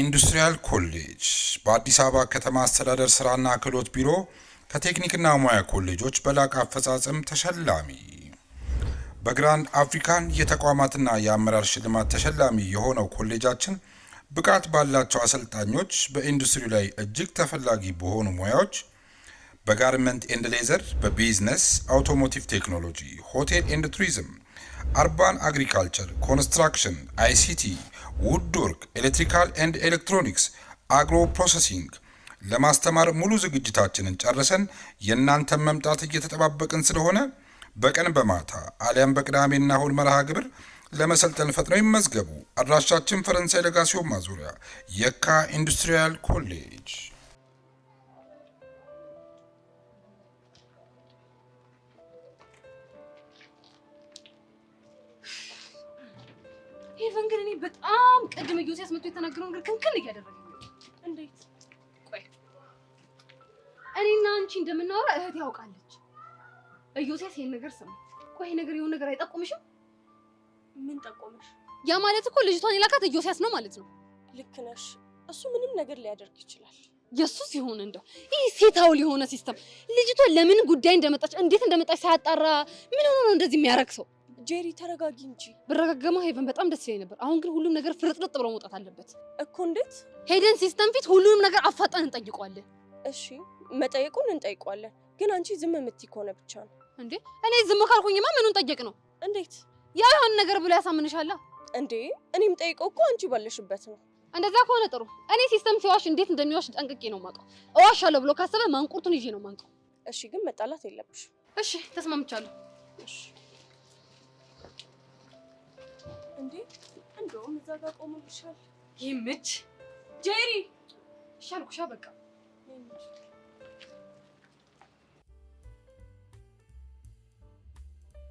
ኢንዱስትሪያል ኮሌጅ በአዲስ አበባ ከተማ አስተዳደር ስራና ክህሎት ቢሮ ከቴክኒክና ሙያ ኮሌጆች በላቀ አፈጻጸም ተሸላሚ፣ በ Grand African የተቋማትና የአመራር ሽልማት ተሸላሚ የሆነው ኮሌጃችን ብቃት ባላቸው አሰልጣኞች በኢንዱስትሪው ላይ እጅግ ተፈላጊ በሆኑ ሙያዎች በ garment and leather፣ በ business፣ automotive technology፣ hotel and tourism፣ urban agriculture፣ construction፣ ICT፣ woodwork፣ electrical and electronics፣ agro processing ለማስተማር ሙሉ ዝግጅታችንን ጨርሰን የእናንተን መምጣት እየተጠባበቅን ስለሆነ በቀን በማታ አሊያም በቅዳሜና እሁድ መርሃ ግብር ለመሰልጠን ፈጥነው ይመዝገቡ። አድራሻችን ፈረንሳይ ለጋሲዮን ማዞሪያ የካ ኢንዱስትሪያል ኮሌጅ። ሄቨን ግን እኔ በጣም ቅድም ኢዮስያስ መጥቶ የተናገረው ነገር ክንክን እያደረገኝ ነው። እንዴት? ቆይ እኔና አንቺ እንደምናወራ እህት ያውቃለች። ኢዮስያስ ይሄን ነገር ሰማ። ቆይ ይሄ ነገር የሆነ ነገር አይጠቁምሽም? ምን ጠቆመሽ? ያ ማለት እኮ ልጅቷን የላካት ኢዮስያስ ነው ማለት ነው። ልክ ነሽ። እሱ ምንም ነገር ሊያደርግ ይችላል። የሱ ሲሆን እንደው ይህ ሴታውል የሆነ system ልጅቷ ለምን ጉዳይ እንደመጣች እንዴት እንደመጣች ሳያጣራ ምን ሆኖ ነው እንደዚህ የሚያረግ ሰው? ጄሪ ተረጋጊ እንጂ። ብረጋገማ ሄቨን በጣም ደስ ይለኝ ነበር። አሁን ግን ሁሉም ነገር ፍርጥርጥ ብሎ መውጣት አለበት እኮ። እንዴት? ሄደን system ፊት ሁሉንም ነገር አፋጠን እንጠይቀዋለን። እሺ መጠየቁን እንጠይቀዋለን፣ ግን አንቺ ዝም የምትይ ከሆነ ብቻ ነው። እንዴ እኔ ዝም ካልኩኝማ ምኑን ጠየቅ ነው? እንዴት? ያው የሆነ ነገር ብሎ ያሳምንሻላ። እንዴ እኔም ጠይቀው እኮ አንቺ ባለሽበት ነው። እንደዛ ከሆነ ጥሩ። እኔ system ሲዋሽ እንዴት እንደሚዋሽ ጠንቅቄ ነው የማውቀው። እዋሻለሁ ብሎ ካሰበ ማንቁርቱን ይዤ ነው የማንቀው። እሺ ግን መጣላት የለብሽ። እሺ ተስማምቻለሁ። እሺ። እንዴ እንደውም እዛ ጋር ቆሞልሻል። ይምች ጄሪ እሺ አልኩሻ በቃ።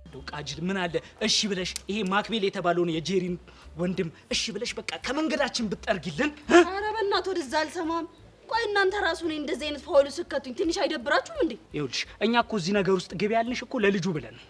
እንደው ቃጅል ምን አለ እሺ ብለሽ ይሄ ማክቤል የተባለውን የጄሪን ወንድም እሺ ብለሽ በቃ ከመንገዳችን ብትጠርጊልን። ኧረ በእናትህ ወደዛ አልሰማም። ቆይ እናንተ ራሱ እኔ እንደዚህ አይነት foul ስከቱኝ ትንሽ አይደብራችሁም እንዴ? ይኸውልሽ እኛ እኮ እዚህ ነገር ውስጥ ግቢ ያልንሽ እኮ ለልጁ ብለን ነው።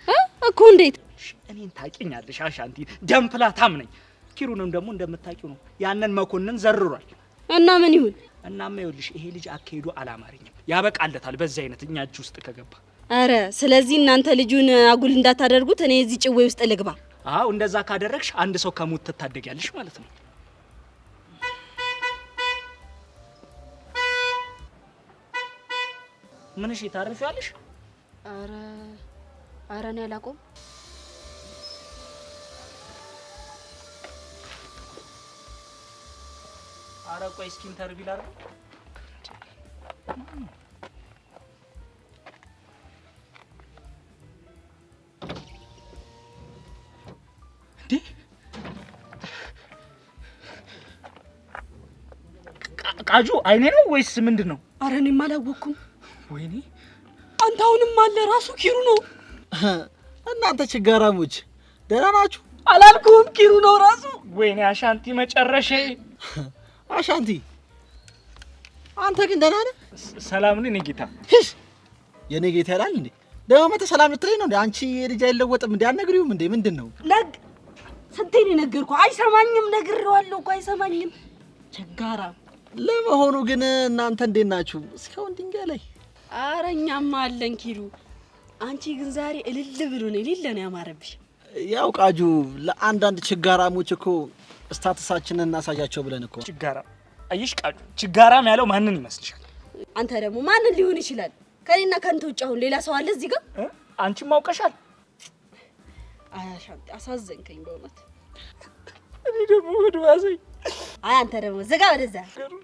እኮ እንዴት? እሺ፣ እኔን ታውቂኛለሽ አሻንቲ ደምፕላታም ነኝ። ኪሩንም ደግሞ እንደምታውቂው ነው ያንን መኮንን ዘርሯል። እና ምን ይሁን? እናማ ይኸውልሽ ይሄ ልጅ አካሄዱ አላማረኝም። ያበቃለታል በዚህ አይነት እኛ እጅ ውስጥ ከገባ። አረ ስለዚህ እናንተ ልጁን አጉል እንዳታደርጉት እኔ እዚህ ጭዌ ውስጥ ልግባ። አዎ እንደዛ ካደረግሽ አንድ ሰው ከሞት ትታደጊያለሽ ማለት ነው። ምን እሺ ታርፊያለሽ? አረ አረ እኔ አላውቀውም። አረ ቆይ እስኪ interview ላድርግ። እንዴ ቃጁ አይኔ ነው ወይስ ምንድን ነው? አረ እኔም አላወቅኩም። ወይኔ አንተ አሁንም አለ ራሱ ኪሩ ነው። እናንተ ችጋራሞች ደህና ናችሁ? አላልኩም ኪሩ ነው ራሱ። ወይኔ አሻንቲ መጨረሻ። አሻንቲ አንተ ግን ደህና ነህ? ሰላም ነኝ ጌታ። ሂስ የኔ ጌታ ይላል እንዴ? ደግሞ መተህ ሰላም ልትለኝ ነው እንዴ? አንቺ የልጅ አይለወጥም እንዴ? አትነግሪውም እንዴ? ምንድን ነው? ነግ ስንቴ ነው የነገርኩህ? አይሰማኝም። ነግሬዋለሁ እኮ አይሰማኝም። ችጋራ። ለመሆኑ ግን እናንተ እንዴት ናችሁ? እስካሁን ድንጋይ ላይ። አረ እኛማ አለን ኪሩ። አንቺ ግን ዛሬ እልል ብሎ ነው የሌለ ነው ያማረብሽ። ያው ቃጁ ለአንዳንድ ችጋራሞች እኮ status ኣችንን እናሳያቸው ብለን እኮ። ችጋራም አየሽ ቃጁ፣ ችጋራም ያለው ማንን ይመስልሻል? አንተ ደግሞ ማንን ሊሆን ይችላል? ከኔና ከአንተ ውጭ አሁን ሌላ ሰው አለ እዚህ ጋር? አንቺም አውቀሻል። አይ አሻንቲ አሳዘንከኝ በእውነት። እኔ ደግሞ ወደ ዋዘኝ። አይ አንተ ደግሞ ዝጋ ወደዛ።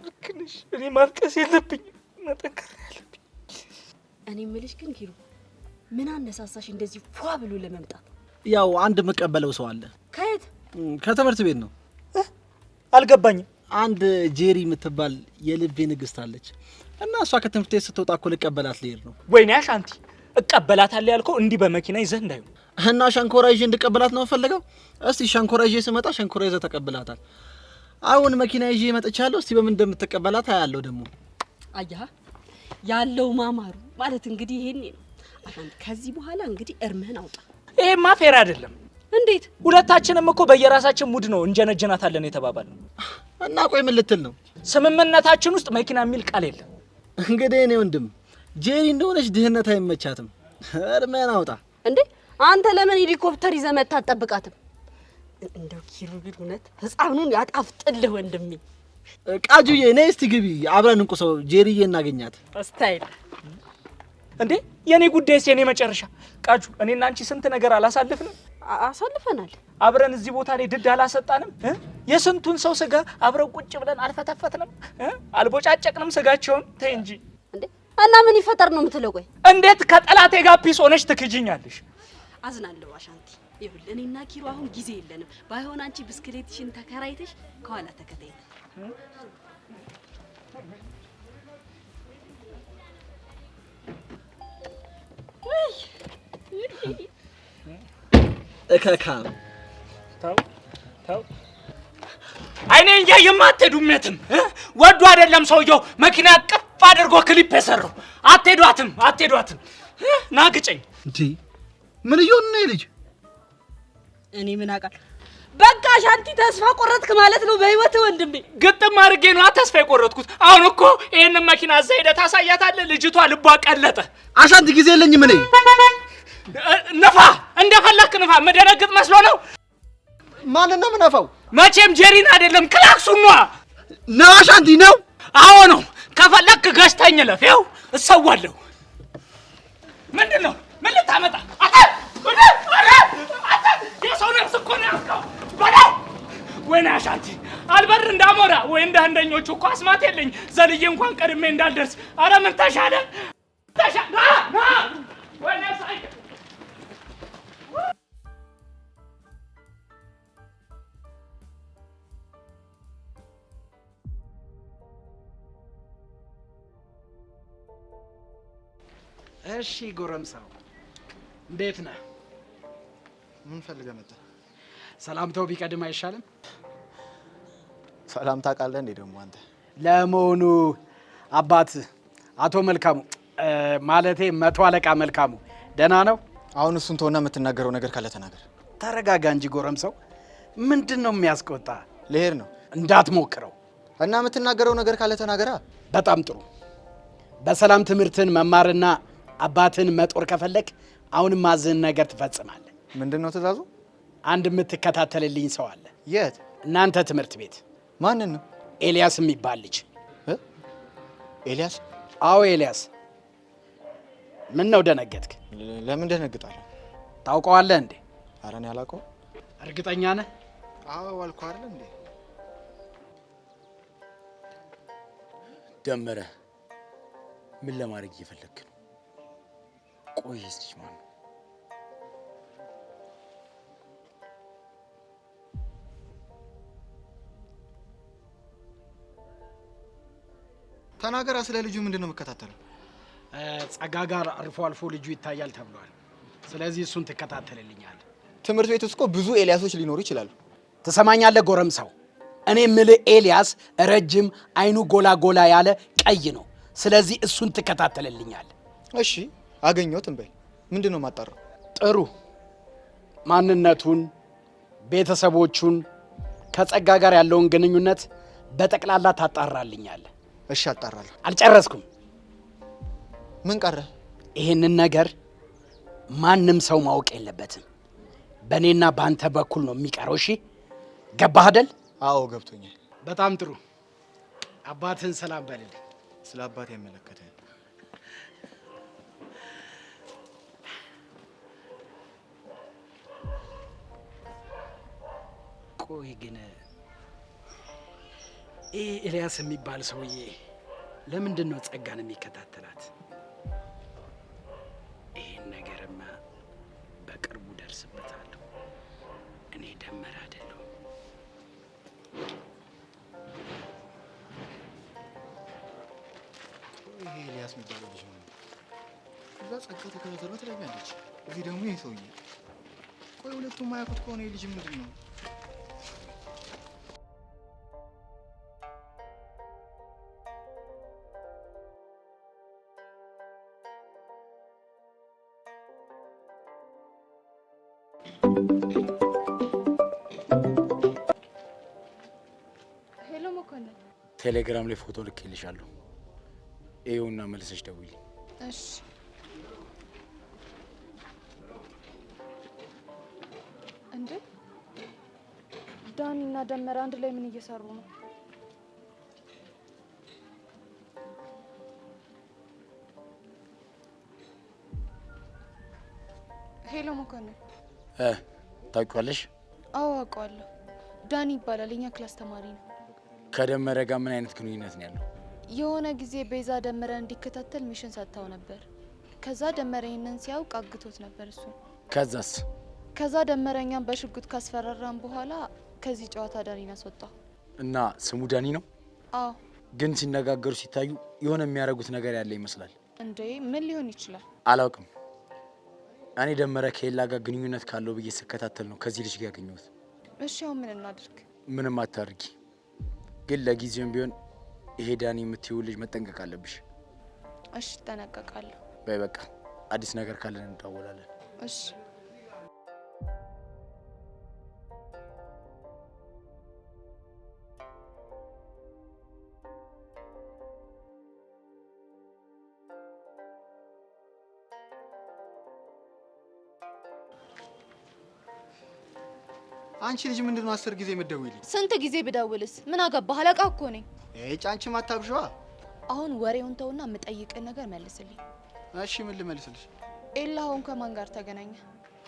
ልክ ነሽ። እኔ ማልቀስ የለብኝም መጠንከር ያለብኝ። እኔ የምልሽ ግን ኪሩ ምን አነሳሳሽ እንደዚህ ፏ ብሎ ለመምጣት? ያው አንድ የምቀበለው ሰው አለ። ከየት? ከትምህርት ቤት ነው። አልገባኝም። አንድ ጄሪ የምትባል የልቤ ንግስት አለች እና እሷ ከትምህርት ቤት ስትወጣ እኮ ልቀበላት ልሄድ ነው። ወይኔ አሻንቲ እቀበላታለሁ ያልከው እንዲህ በመኪና ይዘህ እንዳይሆን። እና ሸንኮራ ይዤ እንድቀበላት ነው የምፈልገው። እስቲ ሸንኮራ ይዤ ስመጣ ሸንኮራ ይዘህ ተቀብላታል። አሁን መኪና ይዤ መጥቻለሁ። እስቲ በምን እንደምትቀበላት አያለሁ ደግሞ። አያህ ያለው ማማሩ ማለት እንግዲህ ይሄኔ ነው። አሻንቲ ከዚህ በኋላ እንግዲህ እርምህን አውጣ። ይሄማ fair አይደለም። እንዴት? ሁለታችንም እኮ በየራሳችን mood ነው እንጀነጀናታለን የተባባልነው። እና ቆይ ምን ልትል ነው? ስምምነታችን ውስጥ መኪና የሚል ቃል የለም። እንግዲህ እኔ ወንድም ጄሪ እንደሆነች ድህነት አይመቻትም። እርሜን አውጣ። እንዴ አንተ ለምን ሄሊኮፕተር ይዘህ መተህ አትጠብቃትም? እንደው ኪሩ ግን እውነት ህፃኑን ያጣፍጥልህ ወንድሜ። ቃጁዬ ነይ እስቲ ግቢ፣ አብረን እንቁሰው፣ ጄሪዬ እናገኛት። style እንዴ የኔ ጉዳይስ የኔ መጨረሻ። ቃጁ እኔና አንቺ ስንት ነገር አላሳልፍንም? አሳልፈናል። አብረን እዚህ ቦታ ላይ ድድ አላሰጣንም? የስንቱን ሰው ስጋ አብረን ቁጭ ብለን አልፈተፈትንም? አልቦጫጨቅንም ስጋቸውን? ተይ እንጂ። እንዴ እና ምን ይፈጠር ነው የምትለው? ቆይ እንዴት ከጠላቴ ጋር peace ሆነሽ ትክጅኛለሽ? አዝናለሁ አሻንቲ። ይኸውልህ እኔና ኪሩ አሁን ጊዜ የለንም። ባይሆን አንቺ ብስክሌትሽን ተከራይተሽ ከኋላ ተከታይ። እከካም ተው ተው፣ አይኔ እያየማ አትሄዱም የትም። ወዱ አይደለም ሰውየው መኪና ቅፍ አድርጎ ክሊፕ የሰራው። አትሄዷትም አትሄዷትም። ና ግጨኝ። እንዴ ምን እየሆነ ነው ልጅ? እኔ ምን አውቃለሁ። በቃ አሻንቲ ተስፋ ቆረጥክ ማለት ነው በህይወት ወንድሜ። ግጥም አድርጌ ነው ተስፋ የቆረጥኩት። አሁን እኮ ይሄንን መኪና እዛ ሄደህ ታሳያታለህ። ልጅቷ ልቧ ቀለጠ። አሻንቲ ጊዜ የለኝም እኔ። ንፋ፣ እንደፈለክ ንፋ። መደነግጥ መስሎ ነው? ማንን ነው የምነፋው? መቼም ጄሪን አይደለም ክላክሱን ነዋ። ነው አሻንቲ ነው። አዎ ነው። ከፈለክ ገዝተኝ እለፍ። ይኸው እሰዋለሁ። ምንድን ነው? ምን ልታመጣ? የሰው ነፍስ እኮ ነው ያዝከው። በለው። ወይኔ አሻንቲ አልበር እንዳሞራ ወይ እንደ አንደኞቹ እኮ አስማት የለኝ ዘልዬ እንኳን ቀድሜ እንዳልደርስ። አረ ምን ተሻለ? ና ና ወይኔ ሳይ እሺ ጎረምሳው እንዴት ነህ? ምን ፈልገህ መጣህ? ሰላምታው ቢቀድም አይሻልም? ሰላም ታውቃለህ እንዴ ደግሞ አንተ? ለመሆኑ አባት አቶ መልካሙ ማለቴ መቶ አለቃ መልካሙ ደህና ነው? አሁን እሱን ተውና የምትናገረው ነገር ካለ ተናገር። ተረጋጋ እንጂ ጎረምሳው። ምንድን ነው የሚያስቆጣ? ልሄድ ነው። እንዳትሞክረው። እና የምትናገረው ነገር ካለ ተናገራ። በጣም ጥሩ። በሰላም ትምህርትን መማርና አባትን መጦር ከፈለክ አሁን ማዝህን ነገር ትፈጽማለህ። ምንድን ነው ትእዛዙ? አንድ የምትከታተልልኝ ሰው አለ። የት? እናንተ ትምህርት ቤት። ማንን ነው? ኤልያስ የሚባል ልጅ። ኤልያስ? አዎ ኤልያስ። ምን ነው ደነገጥክ? ለምን ደነግጣለሁ? ታውቀዋለህ እንዴ? ኧረ እኔ አላውቀውም። እርግጠኛ ነህ? አዎ አልኩህ አይደል እንዴ? ደመረ፣ ምን ለማድረግ እየፈለግክ ነው? ቆይ ልጅ ማን ነው? ተናገራ። ስለ ልጁ ምንድን ነው የምከታተለው? ጸጋ ጋር አልፎ አልፎ ልጁ ይታያል ተብሏል። ስለዚህ እሱን ትከታተልልኛለህ። ትምህርት ቤት ውስጥ እኮ ብዙ ኤልያሶች ሊኖሩ ይችላሉ። ትሰማኛለህ ጎረምሳው? እኔ የምልህ ኤልያስ ረጅም፣ አይኑ ጎላ ጎላ ያለ ቀይ ነው። ስለዚህ እሱን ትከታተልልኛለህ። እሺ አገኘሁት እንበል። ምንድን ነው የማጣራው? ጥሩ። ማንነቱን፣ ቤተሰቦቹን፣ ከጸጋ ጋር ያለውን ግንኙነት በጠቅላላ ታጣራልኛለህ። እሺ አጣራለሁ። አልጨረስኩም። ምን ቀረ? ይሄንን ነገር ማንም ሰው ማወቅ የለበትም። በእኔና በአንተ በኩል ነው የሚቀረው። እሺ ገባህ አይደል? አዎ ገብቶኛል። በጣም ጥሩ። አባትህን ሰላም በልልኝ። ስለ አባቴ አይመለከትህም። ቆይ ግን ይህ ኤልያስ የሚባል ሰውዬ ለምንድን ነው ጸጋን የሚከታተላት? ይህን ነገርማ በቅርቡ ደርስበታለሁ። እኔ ደመረ አይደለሁም። ይሄ ኤልያስ የሚባለው ልጅ ነው። እዛ ጸጋ ተከታተሏ ትለኛለች፣ እዚህ ደግሞ ይሄ ሰውዬ። ቆይ ሁለቱም የማያውቁት ከሆነ ይህ ልጅ ምንድን ነው? ቴሌግራም ላይ ፎቶ ልኬልሻለሁ። ይኸውና መልሰሽ ደውይልኝ። እሺ። እንዴ ዳኒ እና ደመረ አንድ ላይ ምን እየሰሩ ነው? Hello መኮንን። ታውቂዋለሽ? አዎ አውቀዋለሁ። ዳኒ ይባላል። የኛ class ተማሪ ነው። ከደመረ ጋር ምን አይነት ግንኙነት ነው ያለው? የሆነ ጊዜ ቤዛ ደመረ እንዲከታተል mission ሰጥታው ነበር። ከዛ ደመረ ይህንን ሲያውቅ አግቶት ነበር እሱ። ከዛስ? ከዛ ደመረ እኛን በሽጉጥ ካስፈራራን በኋላ ከዚህ ጨዋታ ዳኒን አስወጣው። እና ስሙ ዳኒ ነው? አዎ። ግን ሲነጋገሩ ሲታዩ የሆነ የሚያደርጉት ነገር ያለ ይመስላል። እንዴ ምን ሊሆን ይችላል? አላውቅም። እኔ ደመረ ከኤላ ጋር ግንኙነት ካለው ብዬ ስከታተል ነው ከዚህ ልጅ ጋር ያገኘሁት። እሺ አሁን ምን እናድርግ? ምንም አታድርጊ። ግን ለጊዜውም ቢሆን ይሄ ዳኒ የምትይው ልጅ መጠንቀቅ አለብሽ። እሺ እጠነቀቃለሁ። በይ በቃ አዲስ ነገር ካለን እንደዋወላለን። እሺ። አንቺ ልጅ ምንድነው 10 ጊዜ የምትደውይልኝ? ስንት ጊዜ ብደውልስ ምን አገባህ? አለቃ እኮ ነኝ። እጭ አንቺም አታብዥዋ። አሁን ወሬውን ተውና የምጠይቅህን ነገር መልስልኝ። እሺ ምን ልመልስልሽ? ኤላ አሁን ከማን ጋር ተገናኘ?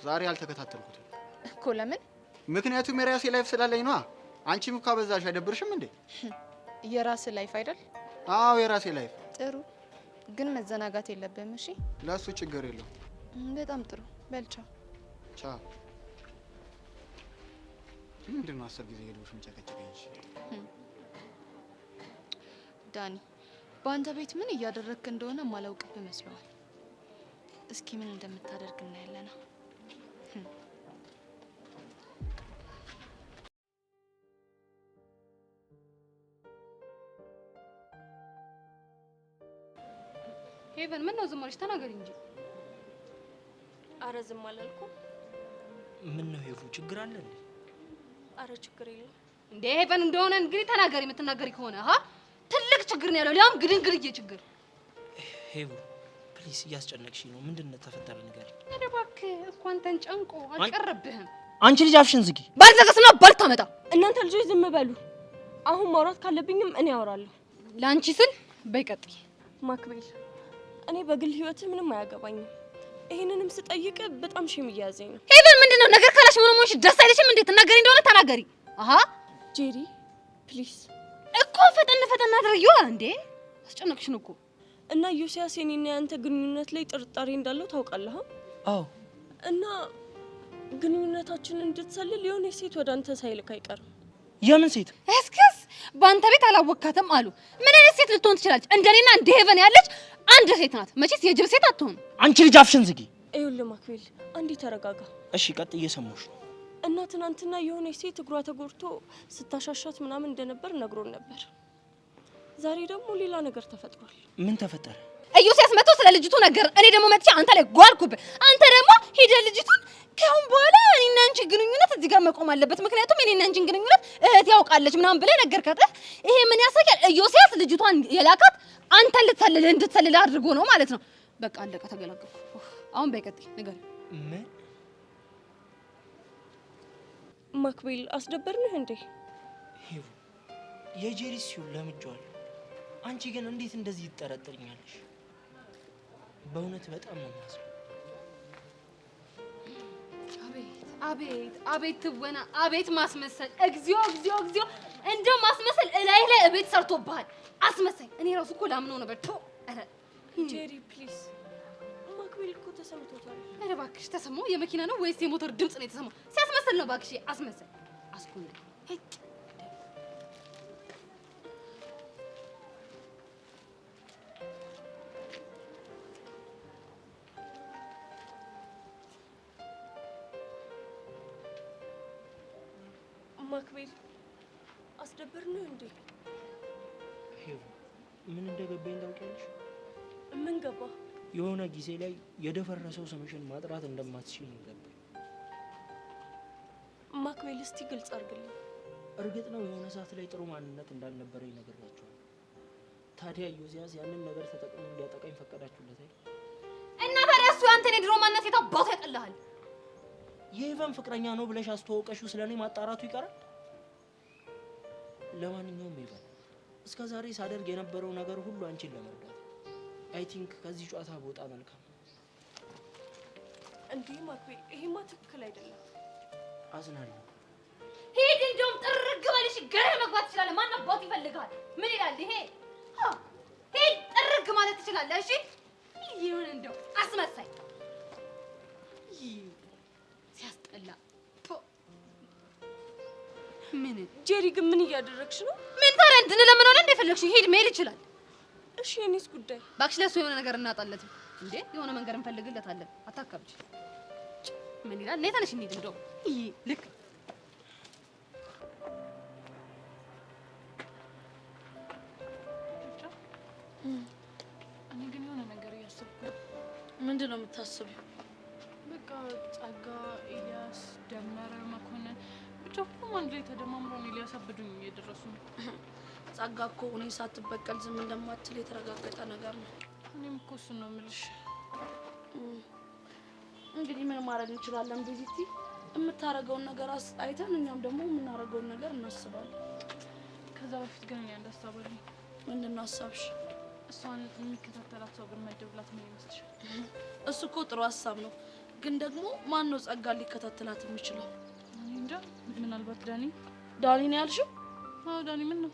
ዛሬ አልተከታተልኩትም እኮ። ለምን? ምክንያቱም የራሴ life ስላለኝ ነዋ። አንቺም እኮ አበዛሽ። አይደብርሽም እንዴ? የራስህ life አይደል? አዎ የራሴ life። ጥሩ ግን መዘናጋት የለብህም እሺ? ለሱ ችግር የለውም። በጣም ጥሩ። በል ቻው። ቻው። ምንድነው 10 ጊዜ ሄዶሽ መጨቀጨቀኝ? ዳኒ በአንተ ቤት ምን እያደረግክ እንደሆነ ማላውቅብህ መስሎሃል። እስኪ ምን እንደምታደርግ እናያለና። ሄቨን ምን ነው ዝም አልሽ? ተናገሪ እንጂ። አረ ዝም አላልኩም። ምን ነው ሄፉ፣ ችግር አለ እንዴ? አረ ችግር የለም። እንዴ ሄቨን እንደሆነ እንግዲህ ተናገሪ። የምትናገሪ ከሆነ ትልቅ ችግር ነው ያለው፣ ሊያውም ግድንግድዬ ችግር። ሄቡ please፣ እያስጨነቅሽኝ ነው። ምንድን ነው ተፈጠረ ንገሪኝ። ኧረ እባክህ እኮ አንተን ጨንቆ አልቀረብህም። አንቺ ልጅ አፍሽን ዝጊ። ባልዘጋስ ነው ባልታመጣ። እናንተ ልጆች ዝም በሉ። አሁን ማውራት ካለብኝም እኔ አወራለሁ። ለአንቺ ስል በይ ቀጥይ። ማክቤል፣ እኔ በግል ህይወት ምንም አያገባኝም። ይሄንንም ስጠይቅ በጣም shame እያያዘኝ ነው። ሄቨን ምንድነው ነገር ካላሽ ምን ሆነሽ ደስ አይለሽም እንዴ? ትናገሪ እንደሆነ ተናገሪ። አሃ ጄሪ please እኮ ፈጠን ፈጠን አድርጊዋ እንዴ፣ አስጨነቅሽን እኮ። እና ዮሲያስ የኔና ያንተ ግንኙነት ላይ ጥርጣሬ እንዳለው ታውቃለህ? አዎ። እና ግንኙነታችንን እንድትሰልል የሆነ ሴት ወደ አንተ ሳይልክ አይቀርም። የምን ሴት? እስከስ በአንተ ቤት አላወካትም አሉ። ምን አይነት ሴት ልትሆን ትችላለች? እንደኔና እንደ ሄቨን ያለች አንድ ሴት ናት። መቼስ የጅብ ሴት አትሆንም። አንቺ ልጅ አፍሽን ዝጊ። ይኸውልህ ማክቤል፣ አንዴ ተረጋጋ። እሺ ቀጥ፣ እየሰማሁሽ ነው። እና ትናንትና የሆነ ሴት እግሯ ተጎድቶ ስታሻሻት ምናምን እንደነበር ነግሮን ነበር። ዛሬ ደግሞ ሌላ ነገር ተፈጥሯል። ምን ተፈጠረ? ኢዮስያስ መጥቶ ስለ ልጅቱ ነገር፣ እኔ ደግሞ መጥቼ አንተ ላይ ጓልኩብህ። አንተ ደግሞ ሄደህ ልጅቱን ከአሁን በኋላ እኔና አንቺ ግንኙነት እዚህ ጋር መቆም አለበት፣ ምክንያቱም እኔና አንቺን ግንኙነት እህት ያውቃለች ምናምን ብለህ ነገርካት። ይሄ ምን ያሳያል? ኢዮስያስ ልጅቷን የላካት አንተን ልትሰልልህ እንድትሰልልህ አድርጎ ነው ማለት ነው። በቃ አለቀ፣ ተገላገልኩ። አሁን በይ ቀጥይ ንገሪኝ። ምን ማክቤል፣ አስደበርንህ እንዴ? ሄቡ የጄሪ ሲሆን ለምጄዋለሁ። አንቺ ግን እንዴት እንደዚህ ይጠረጥርኛለሽ? በእውነት በጣም ነው የማዝነው። አቤት አቤት አቤት ትወና፣ አቤት ማስመሰል! እግዚኦ እግዚኦ እግዚኦ! እንደው ማስመሰል እላይ ላይ እቤት ሰርቶብሃል። አስመሳይ! እኔ ራሱ እኮ ላምነው ነበር። ቶ ኧረ ጄሪ please፣ ማክቤል እኮ ተሰምቶታል። ኧረ እባክሽ ተሰማው? የመኪና ነው ወይስ የሞተር ድምፅ ነው የተሰማው? ሲያስመስል ነው እባክሽ። አስመሳይ አስኩኝ። ማክቤል አስደበርንህ እንዴ? ሄቡ ምን እንደገባኝ ታውቂያለሽ? ምን ገባ? የሆነ ጊዜ ላይ የደፈረሰው ስምሽን ማጥራት እንደማትችል ነው የገባኝ። ማክቤል እስቲ ግልጽ አድርግልኝ። እርግጥ ነው የሆነ ሰዓት ላይ ጥሩ ማንነት እንዳልነበረኝ ነግሬያቸዋለሁ። ታዲያ ኢዮስያስ ያንን ነገር ተጠቅሞ እንዲያጠቃኝ ፈቀዳችሁለት አይደል? እና ታዲያ እሱ ያንተን የድሮ ማንነት የታባቱ ያቀልሃል። የሄቨን ፍቅረኛ ነው ብለሽ አስተዋውቀሽው ስለኔ ማጣራቱ ይቀራል? ለማንኛውም ሄቨን እስከ ዛሬ ሳደርግ የነበረው ነገር ሁሉ አንቺን ለመርዳት I think ከዚህ ጨዋታ ብወጣ መልካም። እንዴ ማክቤል፣ ይሄማ ትክክል አይደለም። አዝናለሁ። ሂድ፣ እንደውም ጥርግ በልሽ፣ ገደል መግባት ትችላለህ። ማን አባቱ ይፈልጋል? ምን ይላል ይሄ? ሂድ፣ ጥርግ ማለት ትችላለህ። እሺ ይሁን፣ እንደው አስመሳይ ሲያስጠላ። ምን ጄሪ ግን ምን እያደረግሽ ነው? ምን ታዲያ እንድንለምን ሆነ እንደፈለግሽ ሂድ፣ መሄድ ይችላል። እሺ የኔስ ጉዳይ? እባክሽ ለእሱ የሆነ ነገር እናጣለት እንዴ፣ የሆነ መንገድ እንፈልግለታለን። አታካብጂ። ምን ይላል? ነይ ተነሽ እንሂድ። እንደው ይሄ ልክ እኔ ግን የሆነ ነገር እያሰብኩ ነው። ምንድን ነው የምታስቢው? በቃ ጸጋ፣ ኤልያስ፣ ደመረ፣ መኮንን ብቻ ሁሉም አንድ ላይ ተደማምረው እኔ ሊያሳብዱኝ እየደረሱ ነው። ጸጋ እኮ እኔ ሳትበቀል ዝም እንደማትል የተረጋገጠ ነገር ነው። እኔም እኮ እሱን ነው የምልሽ። እንግዲህ ምን ማድረግ እንችላለን? ቤዚቲ የምታረገውን ነገር አይተን እኛም ደግሞ የምናረገውን ነገር እናስባለን። ከዛ በፊት ግን እኔ አንድ ሀሳብ አለኝ። ምንድን ነው ሀሳብሽ? እሷን የሚከታተላት ሰው ብንመድብላት ምን ይመስልሻል? እሱ እኮ ጥሩ ሀሳብ ነው፣ ግን ደግሞ ማን ነው ጸጋን ሊከታተላት የሚችለው? እኔ እንጃ። ምናልባት ዳኒ። ዳኒ ነው ያልሽው? አዎ ዳኒ። ምን ነው?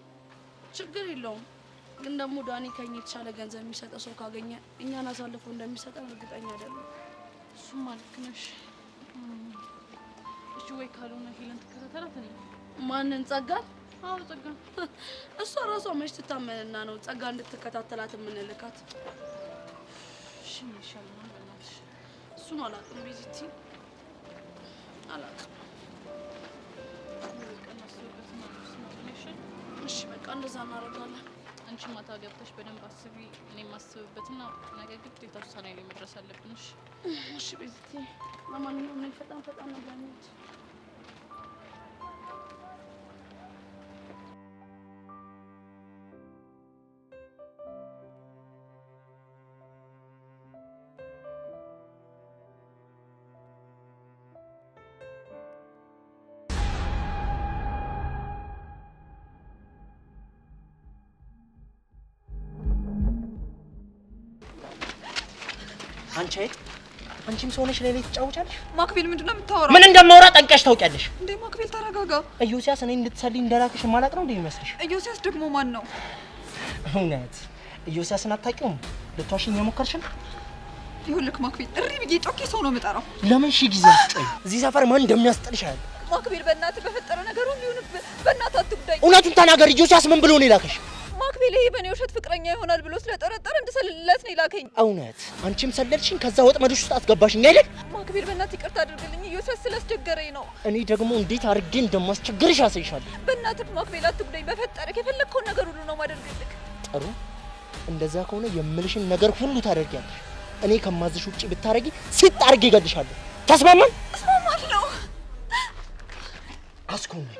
ችግር የለውም፣ ግን ደግሞ ዳኒ ከኛ የተሻለ ገንዘብ የሚሰጠው ሰው ካገኘ እኛን አሳልፎ እንደሚሰጠን እርግጠኛ አይደለም። እሱማ ልክ ነሽ። እሺ ወይ ካልሆነ ሄለን ትከታተላት። እኔ ማንን? ጸጋን? አዎ ጸጋን። እሷ ራሷ መች ትታመንና ነው ጸጋ እንድትከታተላት የምንልካት? እሺ ምን ይሻለናል? በእናትሽ እሱን አላውቅም ቤዚቲ፣ አላውቅም። በቃ እናስብበትና እንወስናለን። እሺ እሺ በቃ እንደዛ እናደርጋለን። አንቺ ማታ ገብተሽ በደንብ አስቢ፣ እኔም አስብበትና ነገ ግዴታ ውሳኔ ላይ መድረስ አለብን። እሺ እሺ ቤዚቲ፣ ለማንኛውም እኔ ፈጣን ፈጣን ነው ብላኛለች። አንቺ አይጥ፣ አንቺም ሰው ነሽ ላይ ላይ ትጫወቻለሽ። ማክቤል ምንድን ነው የምታወራው? ምን እንደማወራ ጠንቅቀሽ ታውቂያለሽ። እንዴ ማክቤል ተረጋጋ። ኢዮስያስ እኔ እንድትሰልይ እንደላክሽ የማላውቅ ነው እንዴ የሚመስልሽ? ኢዮስያስ ደግሞ ማን ነው? እውነት ኢዮስያስን አታውቂውም? ልትዋሽኝ የሞከርሽ ነው? ይኸውልህ ማክቤል፣ እሪ ብዬ ጮኬ ሰው ነው የምጠራው። ለምን ሺህ ጊዜ አትጮይ? እዚህ ሰፈር ማን እንደሚያስጥልሽ አያለሁ። ማክቤል በእናትህ በፈጠረ ነገር ሁሉ ይሁንብህ፣ በእናትህ አትጉዳኝ። እውነቱን ተናገር። ኢዮስያስ ምን ብሎ ነው የላከሽ? ማክቤል ይሄ በእኔ ውሸት ፍቅረኛ ይሆናል ብሎ ስለጠረጠረ እንድሰልልለት ነው የላከኝ። እውነት አንቺም ሰለልሽኝ፣ ከዛ ወጥመድሽ ውስጥ አስገባሽኝ አይደል? ማክቤል በእናትህ ይቅርታ አድርግልኝ፣ ኢዮስያስ ስላስቸገረኝ ነው። እኔ ደግሞ እንዴት አድርጌ እንደማስቸግርሽ አሳይሻለሁ። በእናትህ ማክቤል አትጉዳኝ፣ በፈጠረክ የፈለግከውን ነገር ሁሉ ነው ማደርግልህ። ጥሩ፣ እንደዛ ከሆነ የምልሽን ነገር ሁሉ ታደርጊያለሽ። እኔ ከማዝሽ ውጪ ብታረጊ ሲጥ አድርጌ እገልሻለሁ። ተስማማን? እስማማለሁ። አስኮናኝ።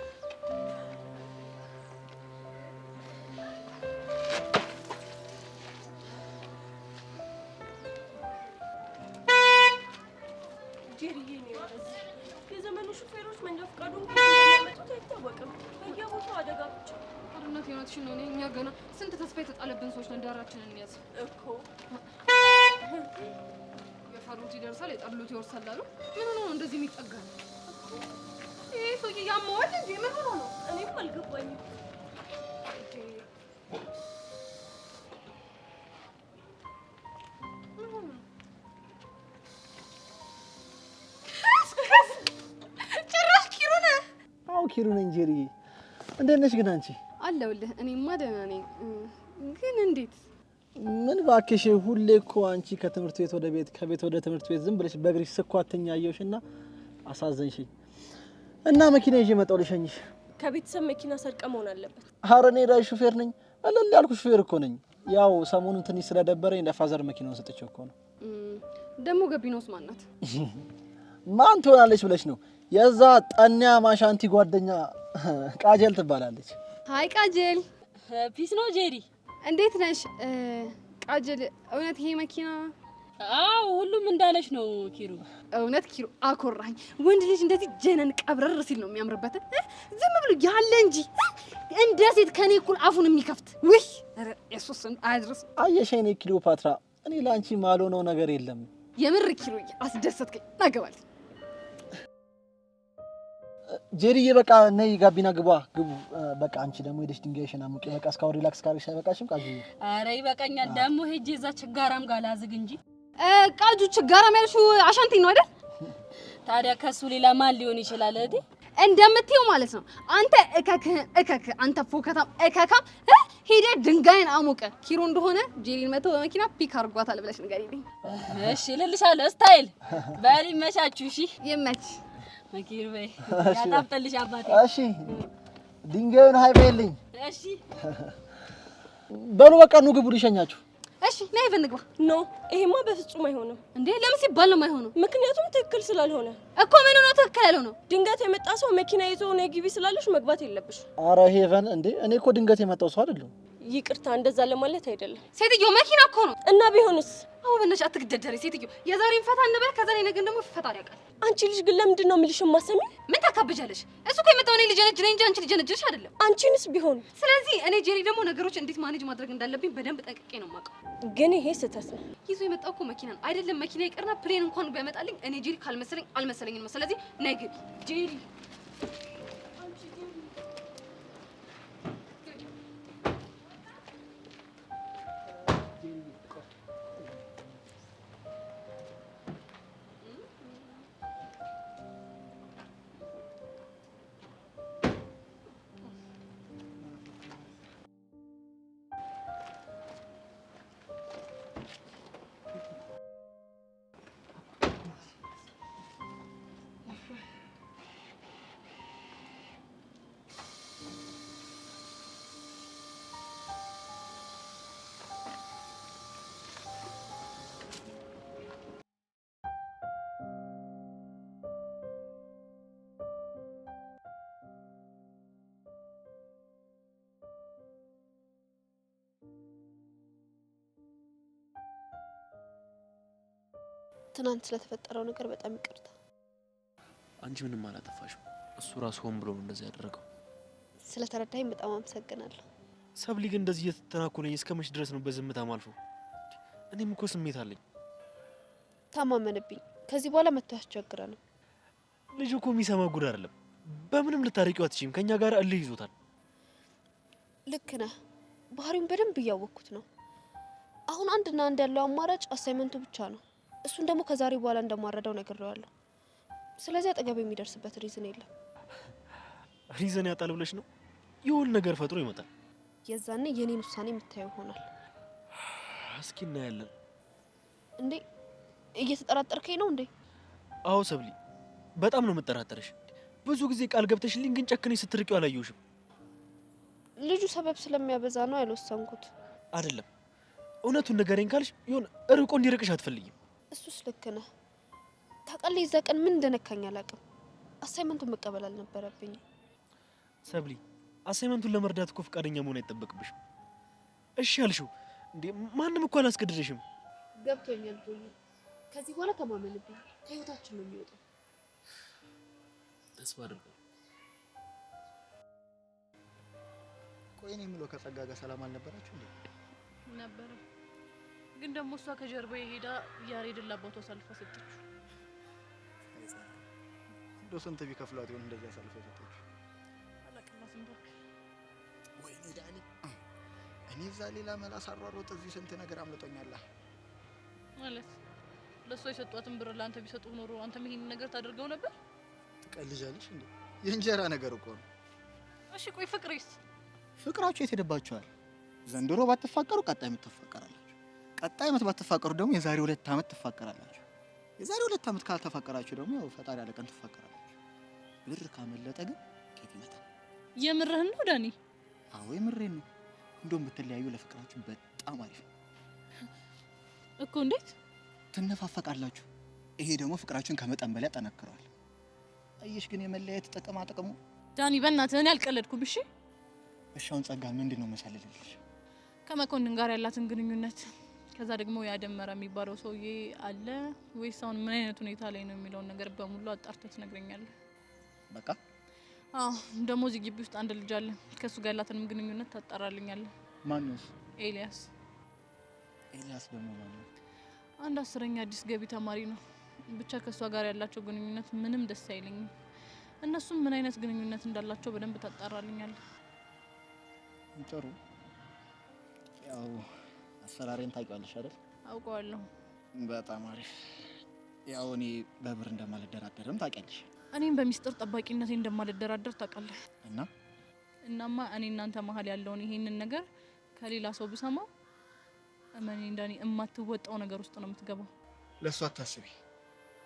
ጄሪዬ ነው ወደዚህ። የዘመኑ ሹፌሮች መንጃ ፈቃዱን እንደሚያመጡት አይታወቅም። በየቦታው አደጋ ብቻ። ኧረ እናቴ እውነትሽን ነው። እኔ እኛ ገና ስንት ተስፋ የተጣለብን ሰዎች ነን። ዳራችንን እንያዝ እኮ። የፈሩት ይደርሳል፣ የጠሉት ይወርሳል አሉ። ምን ሆኖ ነው እንደዚህ የሚጠጋ ነው? ይሄ ሰውዬ ያመዋል እንዴ? ምን ሆኖ ነው? እኔም አልገባኝም። ምን ሆኖ ነው? ጭራሽ ኪሩ ነህ? አዎ ኪሩ ነኝ ጄሪዬ። እንዴት ነሽ ግን አንቺ? አለሁልህ። እኔማ ደህና ነኝ። ግን እንዴት? ምን እባክሽ፣ ሁሌ እኮ አንቺ ከትምህርት ቤት ወደ ቤት፣ ከቤት ወደ ትምህርት ቤት ዝም ብለሽ በእግርሽ ስኳትኛ አየሁሽና አሳዘንሽኝ። እና መኪና ይዤ መጣሁ ልሸኝሽ። ከቤተሰብ መኪና ሰርቀ መሆን አለበት። ኧረ እኔ ራይ ሹፌር ነኝ። እልል ያልኩ ሹፌር እኮ ነኝ። ያው ሰሞኑን ትንሽ ስለደበረኝ ለ father መኪናውን ሰጥቼው እኮ ነው። ደግሞ ገቢናውስ ማን ናት? ማን ትሆናለች ብለሽ ነው? የዛ ጠንያ ማሻንቲ ጓደኛ ቃጀል ትባላለች። Hi ቃጀል። Peace ነው ጄሪ። እንዴት ነሽ ቃጀል? እውነት ይሄ መኪና? አዎ ሁሉም እንዳለሽ ነው ኪሩ። እውነት ኪሩ አኮራኝ። ወንድ ልጅ እንደዚህ ጀነን ቀብረር ሲል ነው የሚያምርበት። ዝም ብሎ ያለ እንጂ እንደ ሴት ከኔ እኩል አፉን የሚከፍት ውይ፣ ኢየሱስ አያድርስ። አየሽ የኔ ክሊዮፓትራ፣ እኔ ለአንቺ ማልሆነው ነገር የለም። የምር ኪሩ አስደሰትከኝ። ናገባል ጄሪዬ፣ በቃ ነይ ጋቢና ግቧ፣ ግቡ። በቃ አንቺ ደግሞ ሄደሽ ድንጋይሽን አሙቂ። በቃ እስካሁን relax ካረግሽ አይበቃሽም? ቃጁ? ኧረ ይበቃኛል። ደግሞ ሄጄ እዛ ችጋራም ጋር ላዝግ እንጂ። ቃጁ ችጋራም ያልሽው አሻንቲ ነው አይደል? ታዲያ ከሱ ሌላ ማን ሊሆን ይችላል እህቴ? እንደምትይው ማለት ነው። አንተ እከክህን እከክ፣ አንተ ፎከታም እከካም ሄደህ ድንጋይን አሞቀ ኪሩ እንደሆነ ጄሪን መተው በመኪና pick አድርጓታል ብለሽ ንገሪልኝ። እሺ እልልሻለሁ። Style በል ይመቻችሁ። እሺ ይመች መኪር በይ ያጣፍጥልሽ አባቴ። እሺ ድንጋዩን hi በይልኝ። እሺ በሉ በቃ ኑ ግቡ፣ ልሸኛችሁ። እሺ ነይ እንግባ። No ይሄማ በፍጹም አይሆንም። እንዴ ለምን ሲባል ነው የማይሆነው? ምክንያቱም ትክክል ስላልሆነ እኮ። ምን ነው ትክክል ያልሆነው? ድንገት የመጣ ሰው መኪና ይዞ ነይ ግቢ ስላለሽ መግባት የለብሽ። አረ ሄቨን፣ እንዴ እኔ እኮ ድንገት የመጣው ሰው አይደለሁም። ይቅርታ እንደዛ ለማለት አይደለም። ሴትዮ መኪና እኮ ነው። እና ቢሆንስ? አዎ በእናትሽ አትግደርደሪ ሴትዮ። የዛሬን ፈታ እንበል፣ ከዛ ነገን ደግሞ ፈጣሪ ያውቃል። አንቺ ልጅ ግን ለምንድን ነው የምልሽ የማሰሚ? ምን ታካብጃለሽ? እሱ እኮ የመጣው እኔ ልጅ ነኝ እንጂ አንቺ ልጅ ነሽ አይደለም። አንቺንስ ቢሆን ስለዚህ እኔ ጄሪ ደግሞ ነገሮች እንዴት manage ማድረግ እንዳለብኝ በደንብ ጠንቅቄ ነው የማውቀው። ግን ይሄ ስህተት ነው። ይዞ የመጣው እኮ መኪና ነው አይደለም። መኪና ይቅርና plane እንኳን ቢያመጣልኝ እኔ ጄሪ ካልመሰለኝ አልመሰለኝም ነው። ስለዚህ ነይ ግቢ ጄሪ። ትናንት ስለተፈጠረው ነገር በጣም ይቅርታ። አንቺ ምንም አላጠፋሽም። እሱ ራሱ ሆን ብሎ ነው እንደዚህ ያደረገው። ስለተረዳኸኝ በጣም አመሰግናለሁ። ሰብሊ ግን እንደዚህ እየተተናኮለኝ እስከ መች ድረስ ነው በዝምታ ማልፈው? እኔም እኮ ስሜት አለኝ። ታማመንብኝ። ከዚህ በኋላ መጥቶ ያስቸግረንም። ልጁ እኮ የሚሰማ ጉድ አይደለም። በምንም ልታረቂው አትችይም። ከኛ ጋር እልህ ይዞታል። ልክ ነህ። ባህሪውን በደንብ እያወቅኩት ነው። አሁን አንድና አንድ ያለው አማራጭ assignment ኡ ብቻ ነው። እሱን ደግሞ ከዛሬ በኋላ እንደማረዳው ነግሬዋለሁ። ስለዚህ አጠገብ የሚደርስበት reason የለም። Reason ያጣል ብለሽ ነው? የሆነ ነገር ፈጥሮ ይመጣል። የዛኔ የኔን ውሳኔ የምታየው ይሆናል። እስኪ እናያለን። እንዴ እየተጠራጠርከኝ ነው እንዴ? አዎ ሰብሊ፣ በጣም ነው የምጠራጠርሽ። ብዙ ጊዜ ቃል ገብተሽልኝ ግን ጨክነሽ ስትርቂው አላየሁሽም። ልጁ ሰበብ ስለሚያበዛ ነው ያልወሰንኩት። አይደለም እውነቱን ንገረኝ ካልሽ የሆነ እርቆ እንዲርቅሽ አትፈልጊም። እሱስ ልክ ነህ። ታውቃለህ የዛ ቀን ምን እንደነካኝ አላውቅም። Assignment ኡን መቀበል አልነበረብኝም። ሰብሊ፣ assignment ኡን ለመርዳት እኮ ፈቃደኛ መሆን አይጠበቅብሽም። እሺ አልሽው እንዴ? ማንም እኮ አላስገድደሽም። ገብቶኛል ጆይ። ከዚህ በኋላ ተማመንብኝ። ከህይወታችን ነው የሚወጣው። ተስፋ አደርጋለሁ። ቆይ እኔ የምለው ከጸጋ ጋር ሰላም አልነበራችሁ እንዴ? ነበረ፣ ግን ደግሞ እሷ ከጀርባ ሄዳ ያሬድን ለአባቱ አሳልፋ ሰጠችው። እንደው ስንት ቢከፍሏት ይሆን እንደዚህ አሳልፋ የሰጠችው? አላቅላትም እባክህ። ወይኔ ዳኒ፣ እኔ እዛ ሌላ መላ ሳሯሮጥ እዚህ ስንት ነገር አምልጦኛል። ማለት ለእሷ የሰጧትን ብር ለአንተ ቢሰጡ ኖሮ አንተም ይሄንን ነገር ታደርገው ነበር? ትቀልጃለሽ እንዴ? የእንጀራ ነገር እኮ ነው። እሺ ቆይ ፍቅሬስ? ፍቅራችሁ የት ሄደባችኋል? ዘንድሮ ባትፋቀሩ ቀጣይ ዓመት ትፋቀራላችሁ። ቀጣይ ዓመት ባትፋቀሩ ደግሞ የዛሬ 2 ዓመት ትፋቀራላችሁ። የዛሬ 2 ዓመት ካልተፋቀራችሁ ደግሞ ያው ፈጣሪ ያለ ቀን ትፋቀራላችሁ። ብር ካመለጠ ግን ከየት ይመጣል? የምርህን ነው ዳኒ? አዎ የምሬን ነው። እንደውም ብትለያዩ ለፍቅራችሁ በጣም አሪፍ ነው እኮ። እንዴት? ትነፋፈቃላችሁ። ይሄ ደግሞ ፍቅራችሁን ከመጠን በላይ ያጠናክረዋል። አየሽ ግን የመለያየት ጥቅማ ጥቅሙ ዳኒ በእናትህ እኔ አልቀለድኩም። እሺ እሺ፣ አሁን ጸጋን ምንድን ነው መሰልልልሽ? ከመኮንን ጋር ያላትን ግንኙነት፣ ከዛ ደግሞ ያደመረ የሚባለው ሰውዬ አለ ወይስ አሁን ምን አይነት ሁኔታ ላይ ነው የሚለውን ነገር በሙሉ አጣርተህ ትነግረኛለህ። በቃ አዎ፣ ደግሞ እዚህ ግቢ ውስጥ አንድ ልጅ አለ። ከእሱ ጋር ያላትንም ግንኙነት ታጣራልኛለህ። ማን ነው እሱ? ኤልያስ። ኤልያስ ደግሞ ማን ነው? አንድ 10ኛ አዲስ ገቢ ተማሪ ነው። ብቻ ከእሷ ጋር ያላቸው ግንኙነት ምንም ደስ አይለኝም። እነሱም ምን አይነት ግንኙነት እንዳላቸው በደንብ ታጣራልኛለህ። ጥሩ። ያው አሰራሬን ታውቂዋለሽ አይደል? አውቀዋለሁ። በጣም አሪፍ። ያው እኔ በብር እንደማልደራደርም ታውቂያለሽ። እኔም በሚስጥር ጠባቂነቴ እንደማልደራደር ታውቃለህ። እና እናማ እኔ እናንተ መሀል ያለውን ይሄንን ነገር ከሌላ ሰው ብሰማው እመኔ እንዳኔ እማትወጣው ነገር ውስጥ ነው የምትገባው። ለእሱ አታስቢ።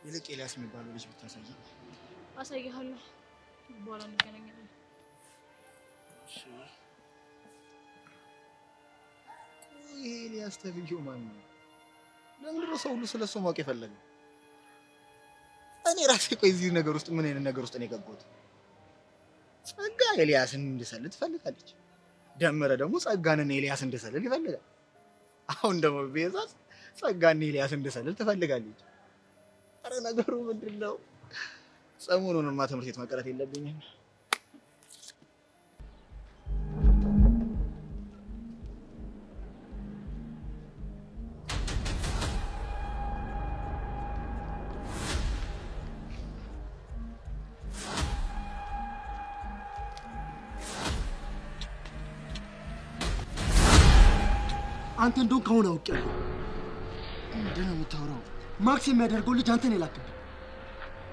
ይልቅ ኤልያስ የሚባለው ልጅ ብታሳይ። አሳይሃለሁ። በኋላ እንገናኛለን። ይሄ ኤልያስ ተብዬው ማን ነው? ለምንድን ነው ሰው ሁሉ ስለ እሱ ማወቅ የፈለገው? እኔ ራሴ ቆይ እዚህ ነገር ውስጥ ምን አይነት ነገር ውስጥ ነው የገባሁት? ጸጋ ኤልያስን እንድሰልል ትፈልጋለች። ደመረ ደግሞ ጸጋንን ኤልያስ እንድሰልል ይፈልጋል። አሁን ደግሞ ቤዛ ጸጋን ኤልያስ እንድሰልል ትፈልጋለች። አረ ነገሩ ምንድን ነው? ሰሞኑንማ ትምህርት ቤት መቅረት የለብኝም። አንተ እንደሆን ከሆነ አውቄያለሁ። ምንድን ነው የምታወራው? ማክስ የሚያደርገው ልጅ አንተን የላክብኝ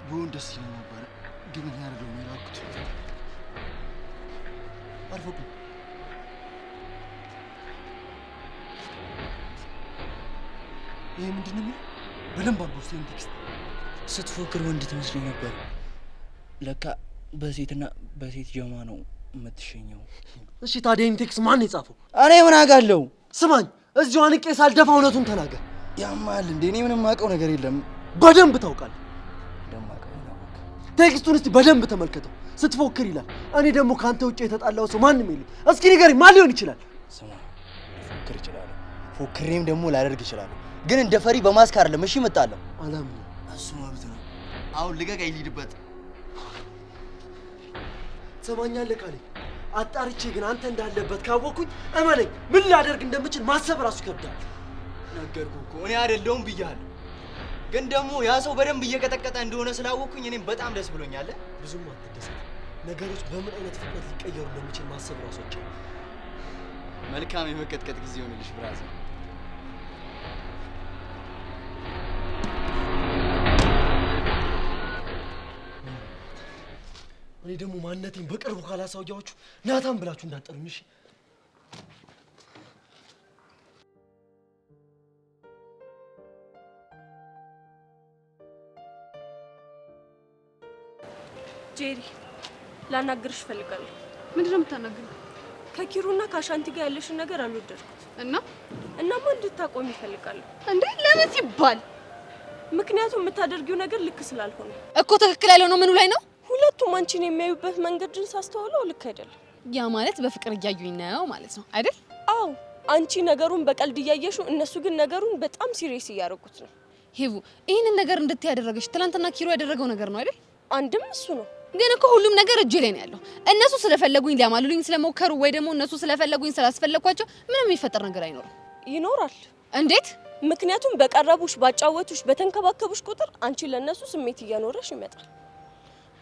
ቢሆን ደስ ይለኝ ነበር፣ ግን እኔ አይደለሁም የላኩት። አርፈህ ቁም። ይሄ ምንድን ነው የሚለው? በደንብ አንብበው እስኪ ይሄን text። ስትፎክር ወንድ ትመስለኝ ነበር። ለካ በሴትና በሴት ጀማ ነው የምትሸኘው። እሺ ታዲያ ይሄን text ማን የጻፈው? እኔ ምን አውቃለሁ? ስማኝ፣ እዚሁ አንቄ ሳልደፋ እውነቱን ተናገር። ያማል እንዴ? እኔ ምንም የማውቀው ነገር የለም። በደንብ ታውቃለህ። Text ኡን እስቲ በደንብ ተመልከተው። ስትፎክር ይላል። እኔ ደግሞ ከአንተ ውጭ የተጣላው ሰው ማንም የለም። እስኪ ንገረኝ፣ ማን ሊሆን ይችላል? ስማ፣ ልፎክር እችላለሁ፣ ፎክሬም ደግሞ ላደርግ እችላለሁ። ግን እንደ ፈሪ በማስክ አይደለም። እሺ እመጣለሁ። አላምንም። እሱ መብት ነው። አሁን ልቀቀኝ፣ ልሂድበት። ትሰማኛለህ ካለኝ አጣርቼ ግን አንተ እንዳለበት ካወቅኩኝ እመነኝ፣ ምን ላደርግ እንደምችል ማሰብ እራሱ ይከብዳል። ነገርኩህ እኮ እኔ አይደለሁም ብያለሁ። ግን ደግሞ ያ ሰው በደንብ እየቀጠቀጠ እንደሆነ ስላወቅኩኝ እኔም በጣም ደስ ብሎኛል። ብዙም አትደሰት። ነገሮች በምን አይነት ፍጥነት ሊቀየሩ እንደሚችል ማሰብ እራሱ አይቻልም። መልካም የመቀጥቀጥ ጊዜ ይሆንልሽ brother። እኔ ደግሞ ማንነቴን በቅርቡ ካላሳያችሁ ናታን ብላችሁ እንዳትጠሩኝ እሺ? ጄሪ ላናግርሽ እፈልጋለሁ። ምንድን ነው የምታናግሪው? ከኪሩና ከአሻንቲ ጋር ያለሽን ነገር አልወደድኩት። እና እናማ እንድታቆሚ እፈልጋለሁ። እንዴ ለምን ሲባል? ምክንያቱም የምታደርጊው ነገር ልክ ስላልሆነ እኮ። ትክክል ያልሆነው ምኑ ላይ ነው? ሁለቱም አንቺን የሚያዩበት መንገድን ሳስተውለው ልክ አይደለም። ያ ማለት በፍቅር እያዩኝ ነው ማለት ነው አይደል? አዎ፣ አንቺ ነገሩን በቀልድ እያየሽው፣ እነሱ ግን ነገሩን በጣም serious እያደረጉት ነው። ሄቡ፣ ይህንን ነገር እንድትይ ያደረገሽ ትናንትና ኪሩ ያደረገው ነገር ነው አይደል? አንድም እሱ ነው። ግን እኮ ሁሉም ነገር እጄ ላይ ነው ያለው። እነሱ ስለፈለጉኝ ሊያማልሉኝ ስለሞከሩ ወይ ደግሞ እነሱ ስለፈለጉኝ ስላስፈለግኳቸው ምንም የሚፈጠር ነገር አይኖርም። ይኖራል። እንዴት? ምክንያቱም በቀረቡሽ፣ ባጫወቱሽ፣ በተንከባከቡሽ ቁጥር አንቺ ለእነሱ ስሜት እያኖረሽ ይመጣል።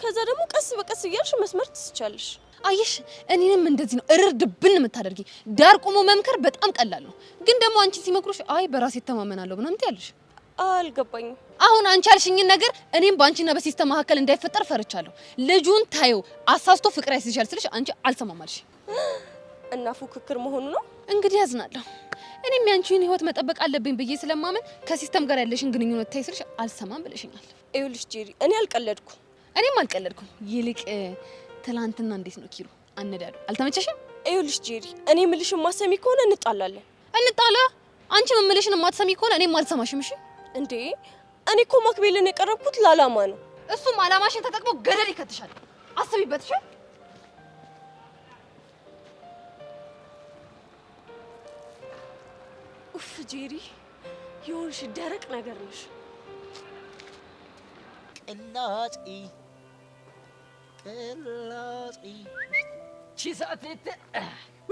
ከዛ ደግሞ ቀስ በቀስ እያልሽ መስመር ትስቻለሽ። አየሽ፣ እኔንም እንደዚህ ነው እርር ድብን የምታደርጊ። ዳር ቆሞ መምከር በጣም ቀላል ነው። ግን ደግሞ አንቺ ሲመክሩሽ አይ በራሴ እተማመናለሁ ምናምን ትያለሽ። አልገባኝም። አሁን አንቺ ያልሽኝን ነገር እኔም በአንቺና በ system መካከል እንዳይፈጠር ፈርቻለሁ። ልጁን ታየው አሳስቶ ፍቅር ያስይዝሻል ስልሽ አንቺ አልሰማም አልሽ። እና ፉክክር መሆኑ ነው እንግዲህ። ያዝናለሁ። እኔም ያንቺን ህይወት መጠበቅ አለብኝ ብዬ ስለማመን ከ system ጋር ያለሽን ግንኙነት ታይ ስልሽ አልሰማም ብለሽኛል። ይኸውልሽ ጄሪ፣ እኔ አልቀለድኩም። እኔም አልቀለድኩም። ይልቅ ትላንትና እንዴት ነው ኪሩ አነዳዱ አልተመቸሽም? ይኸውልሽ ጄሪ፣ እኔ የምልሽን ማሰሚ ከሆነ እንጣላለን። እንጣላ? አንቺ የምልሽን የማትሰሚ ከሆነ እኔም አልሰማሽም። እሺ እንዴ እኔ እኮ ማክቤልን የቀረብኩት ለዓላማ ነው። እሱም ዓላማሽን ተጠቅሞ ገደል ይከትሻል። አስቢበት። እሺ ኡፍ ጄሪ፣ የሆንሽ ደረቅ ነገር ነሽ። ቅላጺ ቅላጺ ቺ ሰዓት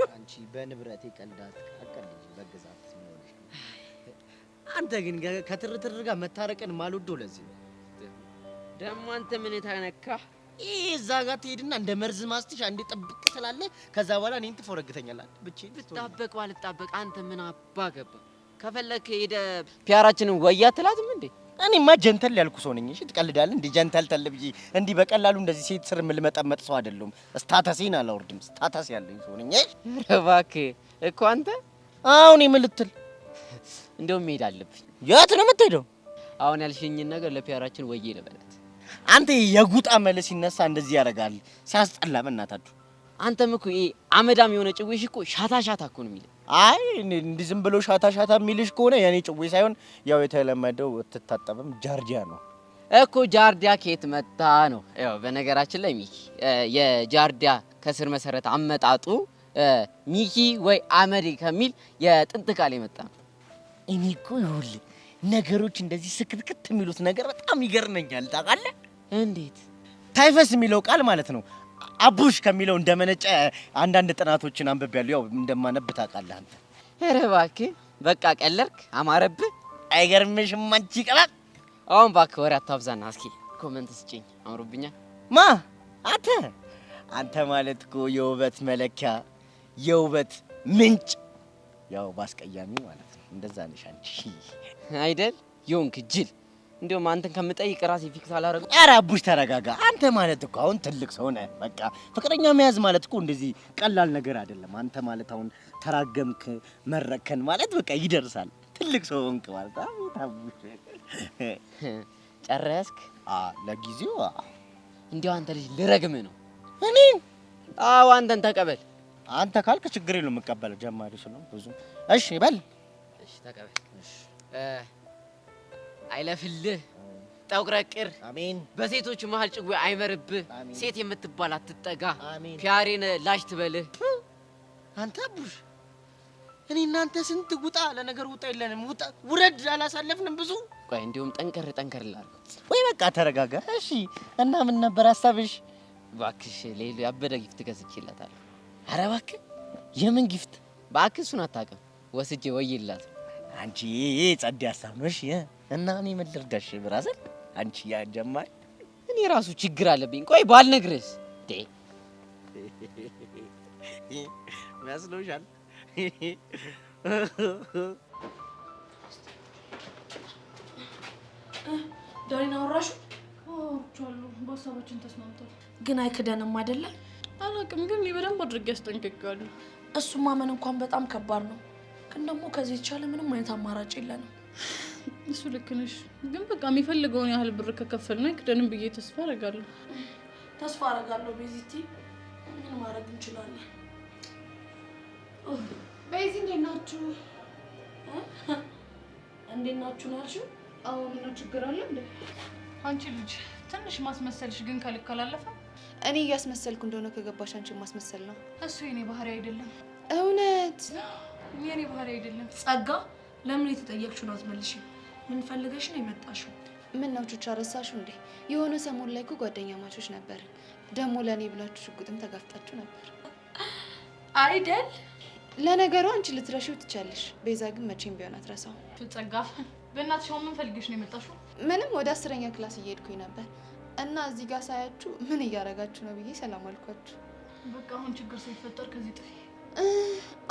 አንቺ በንብረቴ ቀልዳት አቀልጅ በግዛት ምን ሆነሽ ነው? አንተ ግን ከትርትር ጋር መታረቅን ማልወደው ለዚህ ነው። ደግሞ አንተ ምን ታነካ? ይህ እዛ ጋር ትሄድና እንደ መርዝ ማስትሽ አንዴ ጥብቅ ትላለህ። ከዛ በኋላ እኔን ትፎረግተኛለህ። ብቻዬን ብጣበቅ ባልጣበቅ አንተ ምን አባ ገባ? ከፈለክ ሄደህ PR ኣችንን ወያ አትላትም እንዴ? እኔማ gentle ያልኩ ሰው ነኝ። እሺ ትቀልዳለህ እንዴ? Gentle ተል ብዬ እንዲህ በቀላሉ እንደዚህ ሴት ስር የምልመጠመጥ ሰው አይደለሁም። Status ኤን አላወርድም። Status ያለኝ ሰው ነኝ። እሺ ኧረ እባክህ እኮ አንተ አሁን የምን ልትል? እንደውም መሄድ አለብኝ። የት ነው የምትሄደው? አሁን ያልሽኝን ነገር ለ PR ኣችን ወዬ ልበላት። አንተ የጉጣ መልስ ሲነሳ እንደዚህ ያደርጋል። ሲያስጠላ በእናታችሁ። አንተም እኮ ይሄ አመዳም የሆነ ጭዌሽ እኮ ሻታ ሻታ እኮ ነው የሚልህ። አይ እኔ እንዲህ ዝም ብሎ ሻታ ሻታ የሚልሽ ከሆነ የኔ ጭዌ ሳይሆን ያው የተለመደው ትታጠብም ጃርዲያ ነው እኮ። ጃርዲያ ከየት መጣ ነው? ያው በነገራችን ላይ ሚኪ የጃርዲያ ከስር መሰረት አመጣጡ ሚኪ ወይ አመዴ ከሚል የጥንት ቃል የመጣ ነው። እኔ እኮ ይኸውልህ ነገሮች እንደዚህ ስክትክት የሚሉት ነገር በጣም ይገርመኛል። ታውቃለህ? እንዴት? ታይፈስ የሚለው ቃል ማለት ነው አቡሽ ከሚለው እንደመነጨ አንዳንድ ጥናቶችን አንብቤያለሁ። ያው እንደማነብ ታውቃለህ አንተ። ኧረ እባክህ በቃ ቀለድክ፣ አማረብህ። አይገርምሽም አንቺ ቅባት? አሁን እባክህ ወሬ አታብዛና እስኪ comment ስጭኝ። አምሮብኛል። ማ አንተ አንተ ማለት እኮ የውበት መለኪያ የውበት ምንጭ፣ ያው ባስቀያሚ ማለት ነው። እንደዛ ነሽ አንቺ አይደል? የሆንክ ጅል። እንዲያውም አንተን ከምጠይቅ ራሴ fix አላደረገው። ኧረ አቡሽ ተረጋጋ። አንተ ማለት እኮ አሁን ትልቅ ሰው ነህ። በቃ ፍቅረኛ መያዝ ማለት እኮ እንደዚህ ቀላል ነገር አይደለም። አንተ ማለት አሁን ተራገምክ መረከን ማለት በቃ ይደርሳል። ትልቅ ሰው ሆንክ ማለት። አቤት አቡሽ። ጨረስክ? ለጊዜው። እንዲያው አንተ ልጅ ልረግምህ ነው። እኔ? አዎ አንተን ተቀበል። አንተ ካልክ ችግር የለውም እቀበላለሁ። ጀማሪ ስለሆንኩ ብዙ። እሺ በል። እሺ ተቀበል። አይለፍልህ፣ ጠቁረህ ቅር። አሜን። በሴቶች መሀል ጭዌ አይመርብህ። ሴት የምትባል አትጠጋ። PR ኤን ላሽ ትበልህ። አንተ አቡሽ እኔ እናንተ ስንት ውጣ፣ ለነገሩ ውጣ የለንም፣ ውጣ ውረድ አላሳለፍንም ብዙ። ቆይ እንዲሁም ጠንከር ጠንከር ላድርገው። ወይ በቃ ተረጋጋ። እሺ እና ምን ነበር ሀሳብሽ? እባክሽ ሌሉ ያበደ gift ገዝቼላታለሁ። ኧረ እባክህ የምን gift? እባክህ እሱን አታውቅም። ወስጄ ወይላት። አንቺ ጸዴ ሀሳብ ነው። እሺ እና እኔ ምን ልርዳሽ brother? አንቺ ያ ጀማሪ እኔ ራሱ ችግር አለብኝ። ቆይ ባልነግርህስ? ዴ መስሎሻል? ዳኒን አወራሽው? አውርቼዋለሁ። በሀሳባችን ተስማምቷል። ግን አይክደንም አይደለ? አላውቅም፣ ግን እኔ በደንብ አድርጌ አስጠንቅቄዋለሁ። እሱ ማመን እንኳን በጣም ከባድ ነው። ግን ደግሞ ከዚህ የተሻለ ምንም አይነት አማራጭ የለንም። እሱ ልክ ነሽ፣ ግን በቃ የሚፈልገውን ያህል ብር ከከፈልነው አይክደንም ብዬ ተስፋ አደርጋለሁ። ተስፋ አደርጋለሁ። ቤዚቲ ምን ማድረግ እንችላለን? ቤዚ እንዴት ናችሁ? እንዴት ናችሁ ነው ያልሽው? አዎ፣ ምነው ችግር አለ እንዴ? አንቺ ልጅ ትንሽ ማስመሰልሽ ግን ከልክ አላለፈ። እኔ እያስመሰልኩ እንደሆነ ከገባሽ አንቺ ማስመሰል ነው። እሱ የኔ ባህሪ አይደለም። እውነት የኔ ባህሪ አይደለም። ጸጋ፣ ለምን የተጠየቅሽውን አትመልሽም? ምን ፈልገሽ ነው የመጣሽው? ምን ነው ቹቻ ረሳሽው እንዴ? የሆነ ሰሞን ላይ እኮ ጓደኛማቾች ነበርን። ደግሞ ለእኔ ብላችሁ ሽጉጥም ተጋፍጣችሁ ነበር አይደል? ለነገሩ አንቺ ልትረሺው ትቻለሽ። ቤዛ ግን መቼም ቢሆን አትረሳውም። ጸጋ፣ በእናትሽ አሁን ምን ፈልገሽ ነው የመጣሽው? ምንም፣ ወደ 10ኛ class እየሄድኩኝ ነበር እና እዚህ ጋር ሳያችሁ ምን እያደረጋችሁ ነው ብዬ ሰላም አልኳችሁ። በቃ አሁን ችግር ሳይፈጠር ከዚህ ጥፊ።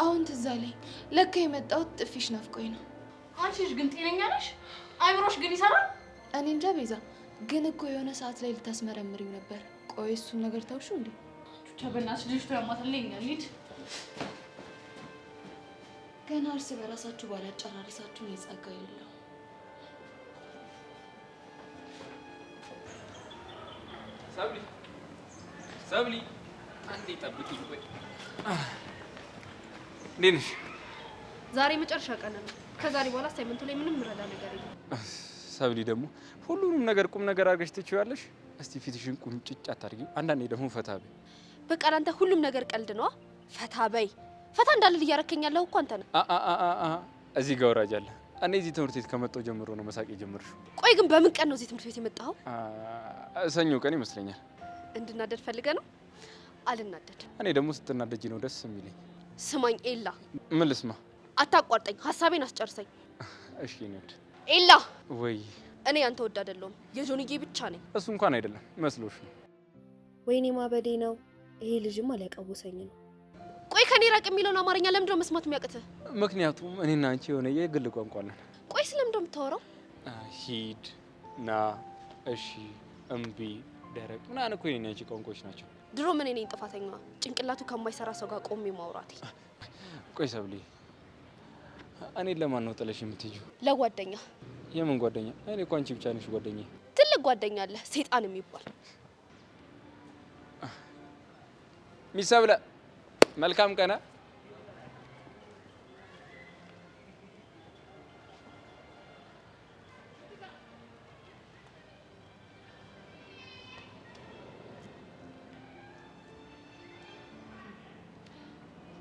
አሁን ትዝ አለኝ። ለካ የመጣሁት ጥፊሽ ናፍቆኝ ነው። አንቺ ልጅ ግን ጤነኛ ነሽ? አይምሮሽ ግን ይሰራል? እኔ እንጃ ቤዛ፣ ግን እኮ የሆነ ሰዓት ላይ ልታስመረምሪው ነበር። ቆይ እሱን ነገር ተውሽው እንዴ? ቹቻ በእናትሽ ልጅቷ ያማታል። ነይ እኛ እንሂድ። ገና እርስ በራሳችሁ ባላጨራረሳችሁ ነው የጸጋ የሌለው። ሰብሊ ሰብሊ፣ አንዴ ጠብቂኝ። ቆይ እንዴት ነሽ? ዛሬ መጨረሻ ቀን ነው። ከዛሬ በኋላ assignment ኡ ላይ ምንም ምረዳ ነገር የለም። ሰብሊ ደግሞ ሁሉንም ነገር ቁም ነገር አድርገሽ ትችያለሽ። እስቲ ፊትሽን ቁምጭጭ አታድርጊው። አንዳንዴ ደግሞ ፈታ በይ። በቃ ለአንተ ሁሉም ነገር ቀልድ ነዋ። ፈታ በይ። ፈታ እንዳልል እያረከኝ ያለኸው እኮ አንተ ነህ። አ አ አ አ እዚህ ጋር ወራጅ አለ። እኔ እዚህ ትምህርት ቤት ከመጣሁ ጀምሮ ነው መሳቅ የጀመርሽው። ቆይ ግን በምን ቀን ነው እዚህ ትምህርት ቤት የመጣኸው? ሰኞ ቀን ይመስለኛል። እንድናደድ ፈልገህ ነው? አልናደድም። እኔ ደግሞ ስትናደጂ ነው ደስ የሚለኝ። ስማኝ ኤላ። ምን ልስማ? አታቋርጠኝ፣ ሀሳቤን አስጨርሰኝ። እሺ ነድ ኤላ። ወይ እኔ ያንተ ወድ አይደለሁም፣ የጆንዬ ብቻ ነኝ። እሱ እንኳን አይደለም መስሎሽ ነው። ወይኔ ማበዴ ነው ይሄ ልጅማ፣ ሊያቀውሰኝ ነው። ቆይ ከኔ ራቅ የሚለውን አማርኛ ለምንድን ነው መስማት የሚያቅትህ? ምክንያቱም እኔና አንቺ የሆነ የግል ቋንቋ አለን። ቆይ ስለምንድን ነው የምታወራው? ሂድ፣ ና፣ እሺ፣ እምቢ፣ ደረቅ ምናምን እኮ የእኔና አንቺ ቋንቋዎች ናቸው። ድሮ ምን እኔ ጥፋተኛዋ ጭንቅላቱ ከማይሰራ ሰው ጋር ቆሜ ማውራቴ። ቆይ ሰብሊ፣ እኔን ለማን ነው ጥለሽ የምትሄጂው? ለጓደኛ። የምን ጓደኛ? እኔ እኮ አንቺ ብቻ ነሽ ጓደኛዬ። ትልቅ ጓደኛ አለ ሰይጣን የሚባል። ሚስ ሰብለ መልካም ቀና።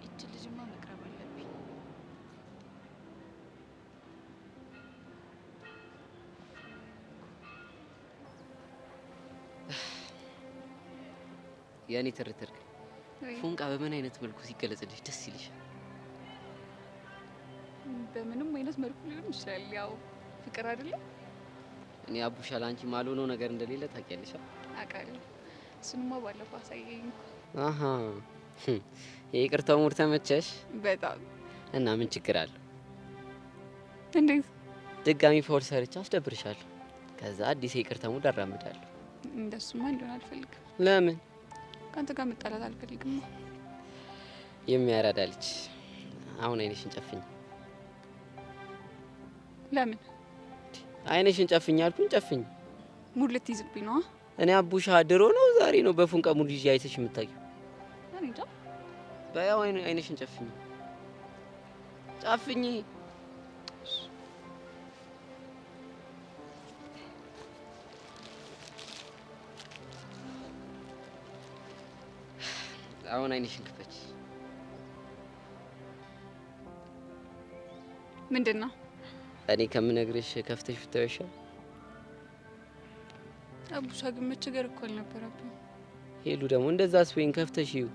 ይቺ ልጅማ መቅረብ አለብኝ። የእኔ ትርትር ግን ፎንቃ በምን አይነት መልኩ ሲገለጽልሽ ደስ ይልሻል? በምንም አይነት መልኩ ሊሆን ይችላል። ያው ፍቅር አይደለም። እኔ አቡሻ ለአንቺ ማልሆነው ነገር እንደሌለ ታውቂያለሽ? አውቃለሁ። እሱንማ ባለፈው አሳየኝ እኮ። አሃ የይቅርታው mood ተመቸሽ? በጣም። እና ምን ችግር አለው? እንዴት? ድጋሚ foul ሰርቼ አስደብርሻለሁ። ከዛ አዲስ የይቅርታ mood አራምዳለሁ። እንደሱማ እንዲሆን አልፈልግም። ለምን? ከአንተ ጋር መጣላት አልፈልግም። የሚያራዳ ልጅ። አሁን አይንሽን ጨፍኝ። ለምን? አይንሽን ጨፍኝ አልኩኝ፣ ጨፍኝ። mood ልትይዝብኝ ነው? እኔ አቡሻ ድሮ ነው ዛሬ ነው በፉንቃ mood ይዤ አይተሽ የምታውቂው? እኔ እንጃ። በያው አይንሽን ጨፍኝ፣ ጨፍኝ። አሁን አይንሽን ክፈች። ምንድን ነው? እኔ ከምነግርሽ ከፍተሽ ብታዪው ይሻላል። አቡሻ ግን መቸገር እኮ አልነበረብህም። ሄሉ ደግሞ እንደዛ ስወይን ከፍተሽ ይዩ።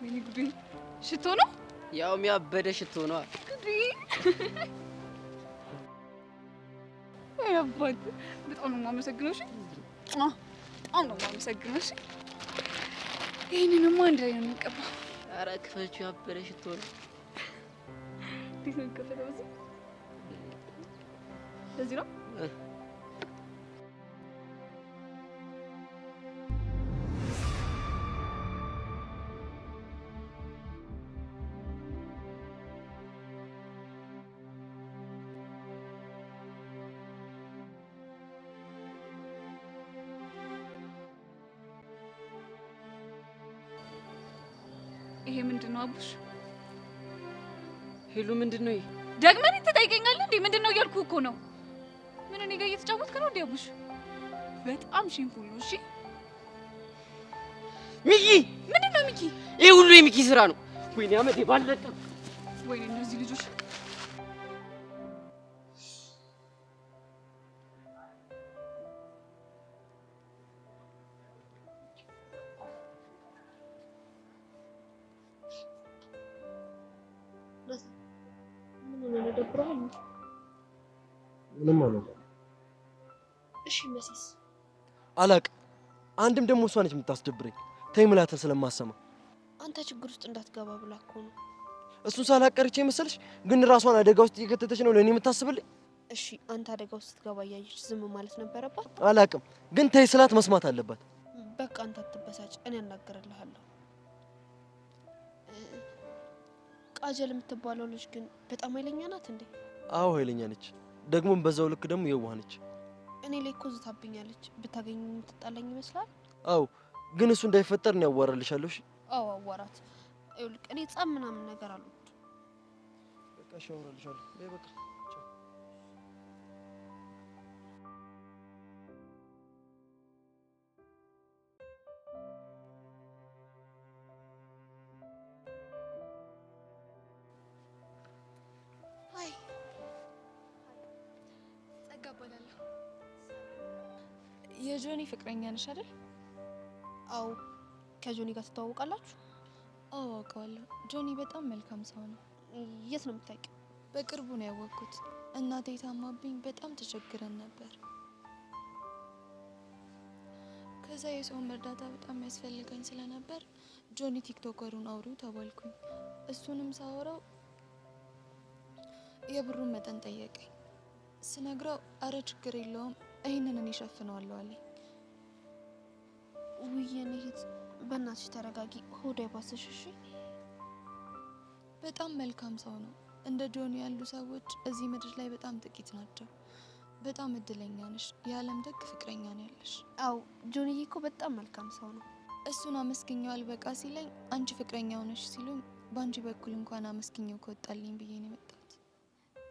ወይኔ ጉዴ! ሽቶ ነው? ያው የሚያበደ ሽቶ ነው። ጉዴ! ወይ አባት፣ በጣም ነው የማመሰግነው። እሺ በጣም ነው የማመሰግነው። እሺ ይሄንንማ አንድ ላይ ነው የምንቀባው። ኧረ ክፈችው፣ ያበደ ሽቶ ነው። እንዴት ነው የሚከፈተው? በዚህ በዚህ ነው። ይሄ ምንድን ነው አቡሽ? ሄሉ ምንድን ነው ይሄ? ደግመህ እኔን ትጠይቀኛለህ እንዴ? ምንድን ነው እያልኩህ እኮ ነው። ምን እኔ ጋር እየተጫወትክ ነው እንዴ አቡሽ? በጣም shameful ነው። እሺ ሚኪ፣ ምንድን ነው ሚኪ? ይሄ ሁሉ የሚኪ ስራ ነው። ወይኔ አመዴ ባለቀ። ወይኔ እነዚህ ልጆች ምንም አልሆነም። እሺ መሲስ? አላቅም። አንድም ደግሞ እሷ ነች የምታስደብረኝ። ተይ ምላትን ስለማሰማ። አንተ ችግር ውስጥ እንዳትገባ ብላ እኮ ነው። እሱን ሳላቀርቼ መሰለሽ? ግን ራሷን አደጋ ውስጥ እየከተተች ነው ለእኔ የምታስብልኝ። እሺ አንተ አደጋ ውስጥ ስትገባ እያየች ዝም ማለት ነበረባት? አላቅም፣ ግን ተይ ስላት መስማት አለባት። በቃ አንተ አትበሳጭ፣ እኔ አናግርልሃለሁ። ቃጀል የምትባለው ልጅ ግን በጣም ኃይለኛ ናት እንዴ? አዎ ኃይለኛ ነች። ደግሞም በዛው ልክ ደግሞ የዋህ ነች። እኔ ላይ እኮ ዝታብኛለች። ብታገኝ የምትጣላኝ ይመስላል? አዎ፣ ግን እሱ እንዳይፈጠር ነው ያዋራልሻለሁ። እሺ? አዎ አዋራት። ይኸውልህ እኔ ጸብ ምናምን ነገር አልወድም። በቃ እሺ፣ አወራልሻለሁ። በይ በቃ። የጆኒ ፍቅረኛ ነሽ አይደል? አዎ። ከጆኒ ጋር ትተዋወቃላችሁ? አዎ አውቀዋለሁ። ጆኒ በጣም መልካም ሰው ነው። የት ነው የምታውቂው? በቅርቡ ነው ያወቅኩት። እናቴ ታማብኝ በጣም ተቸግረን ነበር። ከዛ የሰውን እርዳታ በጣም ያስፈልገኝ ስለነበር ጆኒ ቲክቶከሩን አውሪው ተባልኩኝ። እሱንም ሳወራው የብሩን መጠን ጠየቀኝ። ስነግረው አረ ችግር የለውም ይህንን እኔ እሸፍነዋለሁ አለኝ። ውይ የኔ እህት በእናትሽ ተረጋጊ፣ ሆዷ ይባስሽ። እሺ በጣም መልካም ሰው ነው። እንደ ጆኒ ያሉ ሰዎች እዚህ ምድር ላይ በጣም ጥቂት ናቸው። በጣም እድለኛ ነሽ። የዓለም ደግ ፍቅረኛ ነው ያለሽ። አዎ ጆኒዬ እኮ በጣም መልካም ሰው ነው። እሱን አመስግኘው አልበቃ ሲለኝ አንቺ ፍቅረኛው ነሽ ሲሉኝ በአንቺ በኩል እንኳን አመስግኘው ከወጣልኝ ብዬ ነው የመጣሁት።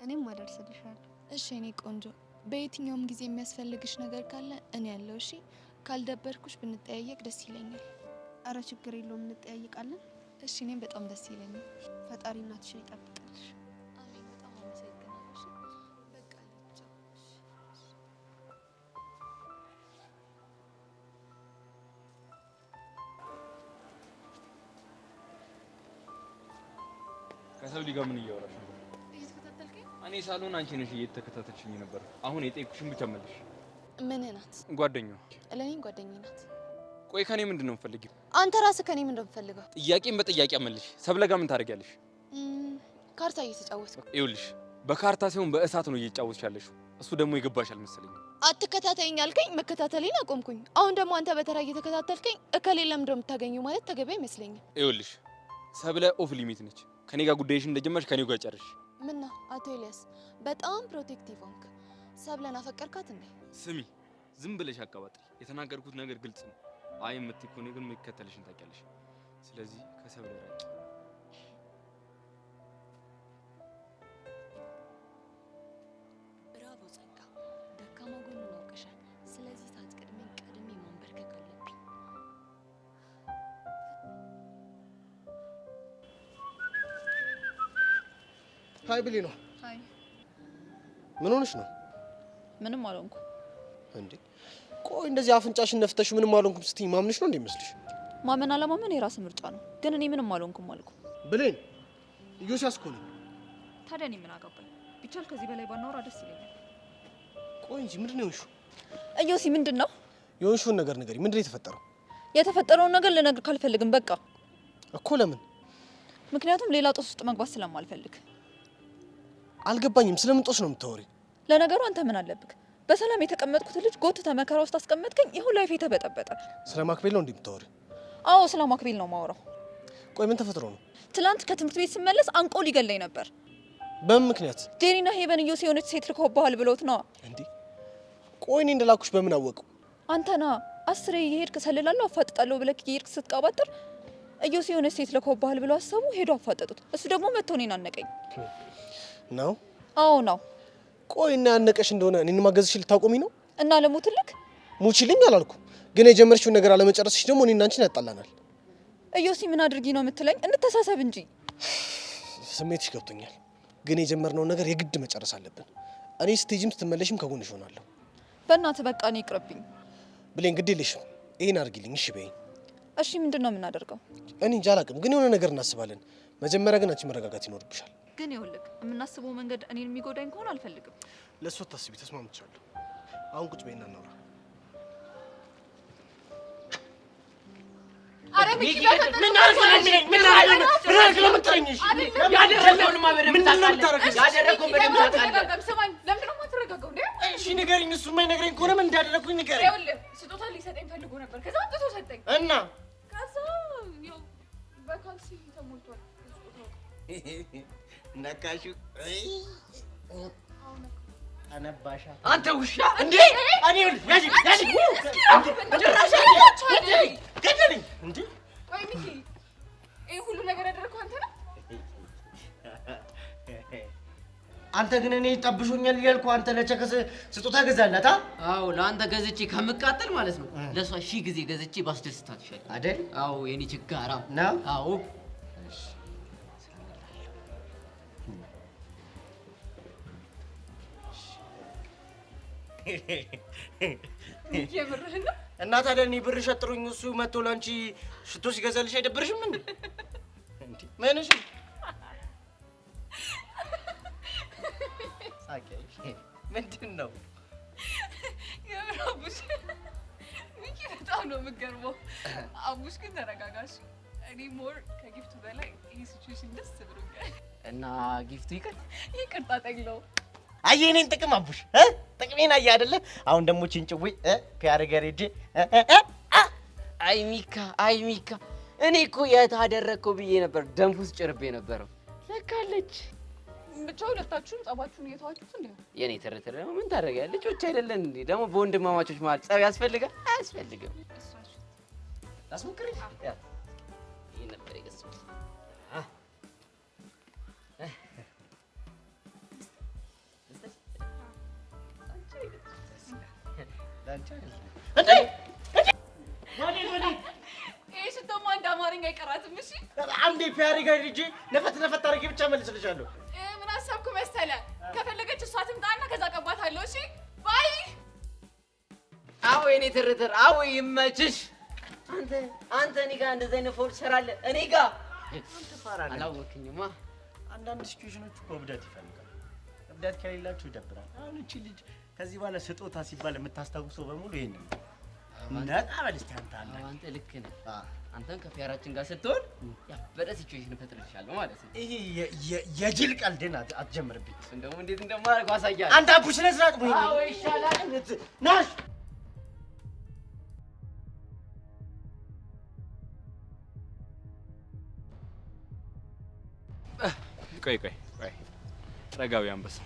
እኔም አደርስልሻለሁ። እሺ የኔ ቆንጆ፣ በየትኛውም ጊዜ የሚያስፈልግሽ ነገር ካለ እኔ ያለው። እሺ ካልደበርኩሽ ብንጠያየቅ ደስ ይለኛል። አረ ችግር የለውም እንጠያየቃለን። እሺ እኔም በጣም ደስ ይለኛል። ፈጣሪ እናትሽን ይጠብቅልሽ። አሜን። በጣም አመሰግናለሁ። እሺ በቃ ቻው። ከሰብሊ ጋር ምን እያወራሽ ነበር? እየተከታተልከኝ? እኔ ሳልሆን አንቺ ነሽ እየተከታተልሽኝ ነበር። አሁን የጠየኩሽን ብቻ መልሽ። ምንህ ናት? ጓደኛዋ። ለእኔም ጓደኛዬ ናት። ቆይ ከኔ ምንድን ነው የምትፈልጊው? አንተ ራስህ ከኔ ምንድን ነው የምትፈልገው? ጥያቄን በጥያቄ መልሽ። ሰብለ ጋር ምን ታደርጊያለሽ? ካርታ እየተጫወትኩ። ይኸውልሽ በካርታ ሳይሆን በእሳት ነው እየተጫወትሽ ያለሽው። እሱ ደግሞ የገባሽ አልመሰለኝም። አትከታተይኝ አልከኝ፣ መከታተሌን አቆምኩኝ። አሁን ደግሞ አንተ በተራ እየተከታተልከኝ እከሌ ለምንድን ነው የምታገኘው ማለት ተገቢ አይመስለኝም። ይኸውልሽ ሰብለ off limit ነች። ከኔ ጋር ጉዳይሽን እንደጀመርሽ ከኔ ጋር ጨርሽ። ምነው አቶ ኤልያስ በጣም protective ሆንክ። ሰብለን አፈቀርካት እንዴ? ስሚ ዝም ብለሽ አቀባጥሪ። የተናገርኩት ነገር ግልጽ ነው። አይ የምትይ ከሆነ ግን የሚከተልሽን ታውቂያለሽ። ስለዚህ ከሰብለ ራቂ። ብራቮ ጸጋ፣ ደካማ ጎኑን አውቀሻል። ስለዚህ ሳትቀድመኝ ቀድሜ ማንበርከክ አለብኝ። Hi ብሌኗ፣ Hi። ምን ሆነሽ ነው ምንም አልሆንኩም። እንዴ? ቆይ እንደዚህ አፍንጫሽን ነፍተሽ ምንም አልሆንኩም ስትይ ማምንሽ ነው እንዴ ይመስልሽ? ማመን አለማመን የራስ ምርጫ ነው፣ ግን እኔ ምንም አልሆንኩም አልኩ። ብሌን፣ ኢዮስያስ እኮ ነኝ። ታዲያ እኔ ምን አገባኝ? ቢቻል ከዚህ በላይ ባናወራ ደስ ይለኛል። ቆይ እንጂ ምንድን ነው የሆንሽው? ኢዮሲ ምንድን ነው የሆንሽውን ነገር ንገሪኝ። ምንድን ነው የተፈጠረው? የተፈጠረውን ነገር ልነግርህ አልፈልግም። በቃ እኮ ለምን? ምክንያቱም ሌላ ጦስ ውስጥ መግባት ስለማልፈልግ። አልገባኝም። ስለምን ጦስ ነው የምታወሪው? ለነገሩ አንተ ምን አለብክ? በሰላም የተቀመጥኩት ልጅ ጎትተህ መከራ ውስጥ አስቀመጥከኝ። ይኸው life ኤ ተበጠበጠ። ስለ ማክቤል ነው እንዴ የምታወሪው? አዎ ስለ ማክቤል ነው የማወራው። ቆይ ምን ተፈጥሮ ነው? ትላንት ከትምህርት ቤት ስመለስ አንቆ ሊገለኝ ነበር። በምን ምክንያት? ጄሪና ሄቨን ኢዮሲ የሆነች ሴት ልከውብሃል ብለውት ነዋ። እንዴ ቆይ እኔ እንደላኩሽ በምን አወቁ? አንተና አስሬ እየሄድክ እሰልላለሁ አፋጥጣለሁ ብለህ እየሄድክ ስትቀባጥር ኢዮሲ የሆነች ሴት ልከውብሃል ብለው አሰቡ። ሄዶ አፋጠጡት። እሱ ደግሞ መጥቶ እኔን አነቀኝ። ነው? አዎ ነው። ቆይ እና ያነቀሽ እንደሆነ እኔን ማገዝሽ ልታቆሚ ነው? እና ለሞትልክ ሙችልኝ አላልኩም፣ ግን የጀመርሽውን ነገር አለመጨረስሽ ደግሞ እኔና አንቺን ያጣላናል። ኢዮሲ ምን አድርጊ ነው የምትለኝ? እንተሳሰብ እንጂ። ስሜትሽ ገብቶኛል፣ ግን የጀመርነውን ነገር የግድ መጨረስ አለብን። እኔ ስትሄጂም ስትመለሽም ከጎንሽ እሆናለሁ። በእናትህ በቃ እኔ ይቅርብኝ። ብሌን ግድ የለሽም፣ ይሄን አድርጊልኝ እሺ በይኝ። እሺ ምንድን ነው የምናደርገው? እኔ እንጃ አላውቅም፣ ግን የሆነ ነገር እናስባለን። መጀመሪያ ግን አንቺ መረጋጋት ይኖርብሻል። ግን ይኸውልህ የምናስበው መንገድ እኔን የሚጎዳኝ ከሆነ አልፈልግም። ለእሱ አታስቢ፣ ተስማምቻለሁ። አሁን ቁጭ በይና እናውራ። አረ ሚኪ ምን አድርግ ነው የሚለኝ? ምን አድርግ ነው? ምን አድርግ ነው የምትለኝ? እሺ ያደረገውንማ በደንብ ታውቃለህ። ያደረገውን በደንብ ታውቃለህ። ስማኝ፣ ለምንድን ነው የማትረጋጋው እንዴ? እሺ ንገሪኝ። እሱ የማይነግረኝ ከሆነ ምን እንዳደረግኩኝ ንገሪኝ። ይኸውልህ ስጦታ ሊሰጠኝ ፈልጎ ነበር። ከዛ አምጥቶ ሰጠኝ እና ከዛ ያው በካልሲ ተሞልቷል ስጦታው። ነካሹ አነባሻ አንተ ውሻ እንዴ! እኔ ያጂ ያጂ ጭራሽ ገደለኝ እንዴ! ቆይ ሚኪ፣ ይሄ ሁሉ ነገር ያደረግከው አንተ ነህ? አንተ ግን እኔ ጠብሾኛል እያልኩ አንተ ለቸከስ ስጦታ ገዛላት? አዎ ለአንተ ገዝቼ ከምቃጠል ማለት ነው ለእሷ ሺህ ጊዜ ገዝቼ ባስደስታት ይሻላል አይደል? አዎ የኔ ችጋራም ነው። አዎ የምርህን ነው? እና ታዲያ እኔ ብር ሸጥሩኝ እሱ መጥቶ ለአንቺ ሽቶ ሲገዛልሽ አይደብርሽም እንዴ? እንዴ ምንሽ ሳቂ? ምንድን ነው? የምር አቡሽ፣ ሚኪ በጣም ነው የምገርመው። አቡሽ ግን ተረጋጋሽ። እኔ more ከ gift ኡ በላይ ይህ situation ደስ ብሎኛል። እና gift ኡ ይቅር ይቅር ጣጠግለው። አየህ የእኔን ጥቅም አቡሽ እ ጥቅሜን አየህ አይደለ? አሁን ደግሞ ቺንጭዌ ፒያር ጋር ሄጄ አይ ሚካ፣ አይ ሚካ፣ እኔ እኮ የት አደረግከው ብዬ ነበር ደንፉስ ጭርቤ ነበረው። ለካለች። ብቻ ሁለታችሁም ጸባችሁን እየተዋችሁት እንዴ? የኔ ትርትር ደግሞ ምን ታደርጊያለሽ? ልጆች አይደለን እንዴ? ደግሞ በወንድማማቾች መሀል ጸብ ያስፈልጋል? አያስፈልግም። ላስሞክርሽ? ይሄን ነበር የገዛሁት። ይሄ ሽቶማ እንደ አማርኛ አይቀራትም። እሺ አንዴ ፒያር ጋር ሄጄ ነፈት ነፈት አድርጌ ብቻ መልስልሻለሁ። ምን አሰብኩ መሰለህ? ከፈለገች እሷ ትምጣና ከዛ ቀባታለሁ። እሺ bye። አዎ የኔ ትርትር፣ አዎ ይመችሽ። አንተ አንተ እኔ ጋር እንደዚህ አይነት foul ትሰራለህ? እኔ ጋር አላወክኝማ። አንዳንድ ሲቹዌሽኖች እኮ እብደት ይፈልጋል። እብደት ከሌላችሁ ይደብራል። አሁን እቺ ልጅ ከዚህ በኋላ ስጦታ ሲባል የምታስታውሰው በሙሉ ይሄንን ነው። ነቃ በል እስኪ አንተ። አንተ ልክ ነህ። አንተም ከፊያራችን ጋር ስትሆን ያበደ situation እፈጥርልሻለሁ ማለት ነው። ይሄ የጅል ቀልድን አትጀምርብኝ። እሱን ደግሞ እንዴት እንደማደርገው አሳያለሁ። አንተ አቡሽ ስነ ስርዓት። አዎ ይሻላል። ናሽ ቆይ ቆይ ቆይ፣ ረጋዊ አንበሳ፣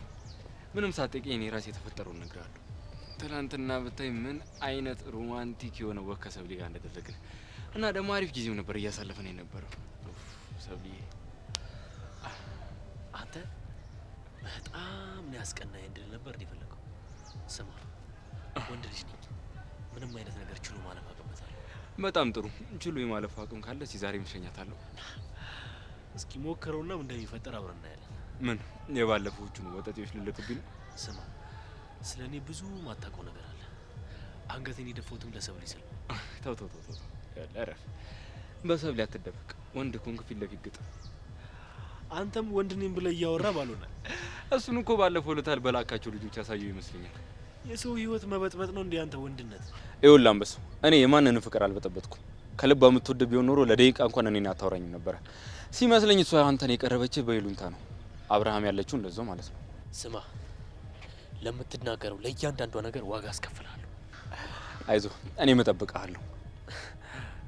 ምንም ሳትጠይቀኝ እኔ ራሴ የተፈጠረውን እነግርሃለሁ። ትናንትና ብታይ ምን አይነት romantic የሆነ walk ከሰብሊ ጋር እንደደረግን እና ደግሞ አሪፍ ጊዜው ነበር እያሳለፈን የነበረው። ኡፍ ሰብሊዬ፣ አንተ በጣም ነው ያስቀናኝ እንድል ነበር እንደ የፈለገው። ስማ ወንድ ልጅ ነኝ፣ ምንም አይነት ነገር ችሎ ማለፍ አቅምታለሁ። በጣም ጥሩ። ችሎ የማለፍ አቅም ካለ እስኪ ዛሬም እሸኛታለሁ። እስኪ ሞክረውና ምን እንደሚፈጠር አብረን እናያለን። ምን የባለፈዎቹን ወጠጤዎች ልልክብኝ ነው? ስማ ስለ እኔ ብዙ ማታውቀው ነገር አለ። አንገቴን የደፋሁትም ለሰብሊ ስል ነው። ተው ተው ተው ተው፣ ያለ እረፍ። በሰብሊ አትደበቅ። ወንድ ከሆንክ ፊት ለፊት ግጥም። አንተም ወንድ ነኝ ብለህ እያወራ ባልሆነ። እሱን እኮ ባለፈው ዕለት በላካቸው ልጆች ያሳየው ይመስለኛል። የሰው ህይወት መበጥበጥ ነው እንዴ አንተ ወንድነት? ይኸውልህ አንበሳው፣ እኔ የማንንም ፍቅር አልበጠበጥኩም። ከልቧ የምትወድ ቢሆን ኖሮ ለደቂቃ እንኳን እኔን አታወራኝም ነበረ። ሲመስለኝ እሷ አንተን የቀረበችህ በይሉኝታ ነው። አብርሃም ያለችው እንደዛው ማለት ነው። ስማ፣ ለምትናገረው ለእያንዳንዷ ነገር ዋጋ አስከፍልሃለሁ። አይዞህ፣ እኔም እጠብቅሃለሁ።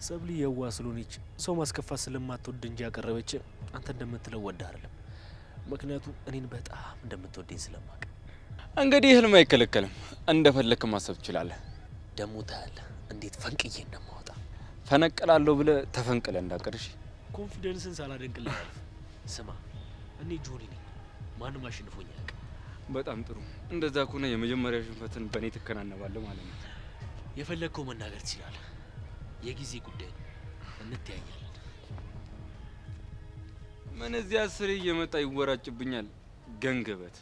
ሰብሊ የዋህ ስለሆነች ሰው ማስከፋት ስለማትወድ እንጂ ያቀረበች አንተ እንደምትለው ወዳ አይደለም። ምክንያቱም እኔን በጣም እንደምትወደኝ ስለማውቅ። እንግዲህ ህልም አይከለከልም፣ እንደፈለክ ማሰብ ትችላለህ። ደግሞ ታያለህ እንዴት ፈንቅዬ እንደማወጣ። ፈነቅላለሁ ብለህ ተፈንቅለህ እንዳቀር። እሺ፣ confidence ን ሳላደንቅልህ አልፍ። ስማ፣ እኔ ጆኒ ነኝ፣ ማንም አሸንፎኝ አያውቅም። በጣም ጥሩ። እንደዛ ከሆነ የመጀመሪያ ሽንፈትን በእኔ ትከናነባለህ ማለት ነው። የፈለግከው መናገር ትችላለህ። የጊዜ ጉዳይ ነው። እንተያያለን። ምን እዚህ አስሬ እየመጣ ይወራጭብኛል። ገንገበት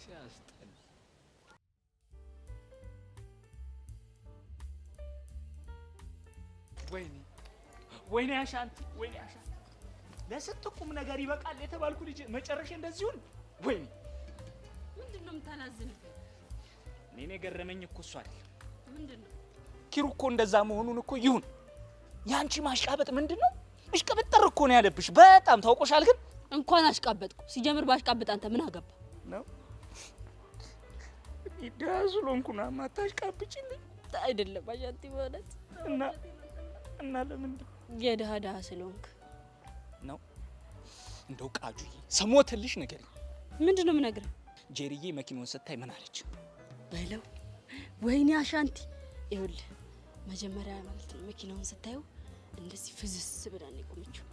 ሲያስጠላ። ወይኔ ወይኔ አሻንቲ፣ ወይኔ አሻንቲ፣ ለስንት ቁም ነገር ይበቃል የተባልኩ ልጅ መጨረሻ እንደዚህ ይሁን። ወይኔ ምንድን ነው የምታላዝንብኝ? እኔን የገረመኝ እኮ እሱ አይደለም። ምንድን ነው? ኪሩ እኮ እንደዛ መሆኑን እኮ ይሁን። ያንቺ ማሽቃበጥ ምንድን ነው? እሽቅብጥር እኮ ነው ያለብሽ። በጣም ታውቆሻል። ግን እንኳን አሽቃበጥኩ። ሲጀምር ባሽቃበጥ አንተ ምን አገባ ነው? እኔ ድሀ ስለሆንኩ ነው የማታሽቃብጪልኝ። አይደለም አሻንቲ፣ በእውነት እና ለምንድን የድሀ ድሀ ስለሆንክ ነው? እንደው ቃጁዬ ስሞትልሽ ንገሪኝ። ምንድን ነው የምነግርህ? ጄሪዬ መኪናውን ስታይ ምን አለች? በለው ወይኔ አሻንቲ፣ ይኸውልህ መጀመሪያ ማለት ነው መኪናውን ስታየው እንደዚህ ፍዝስ ብላ ነው የቆመችው።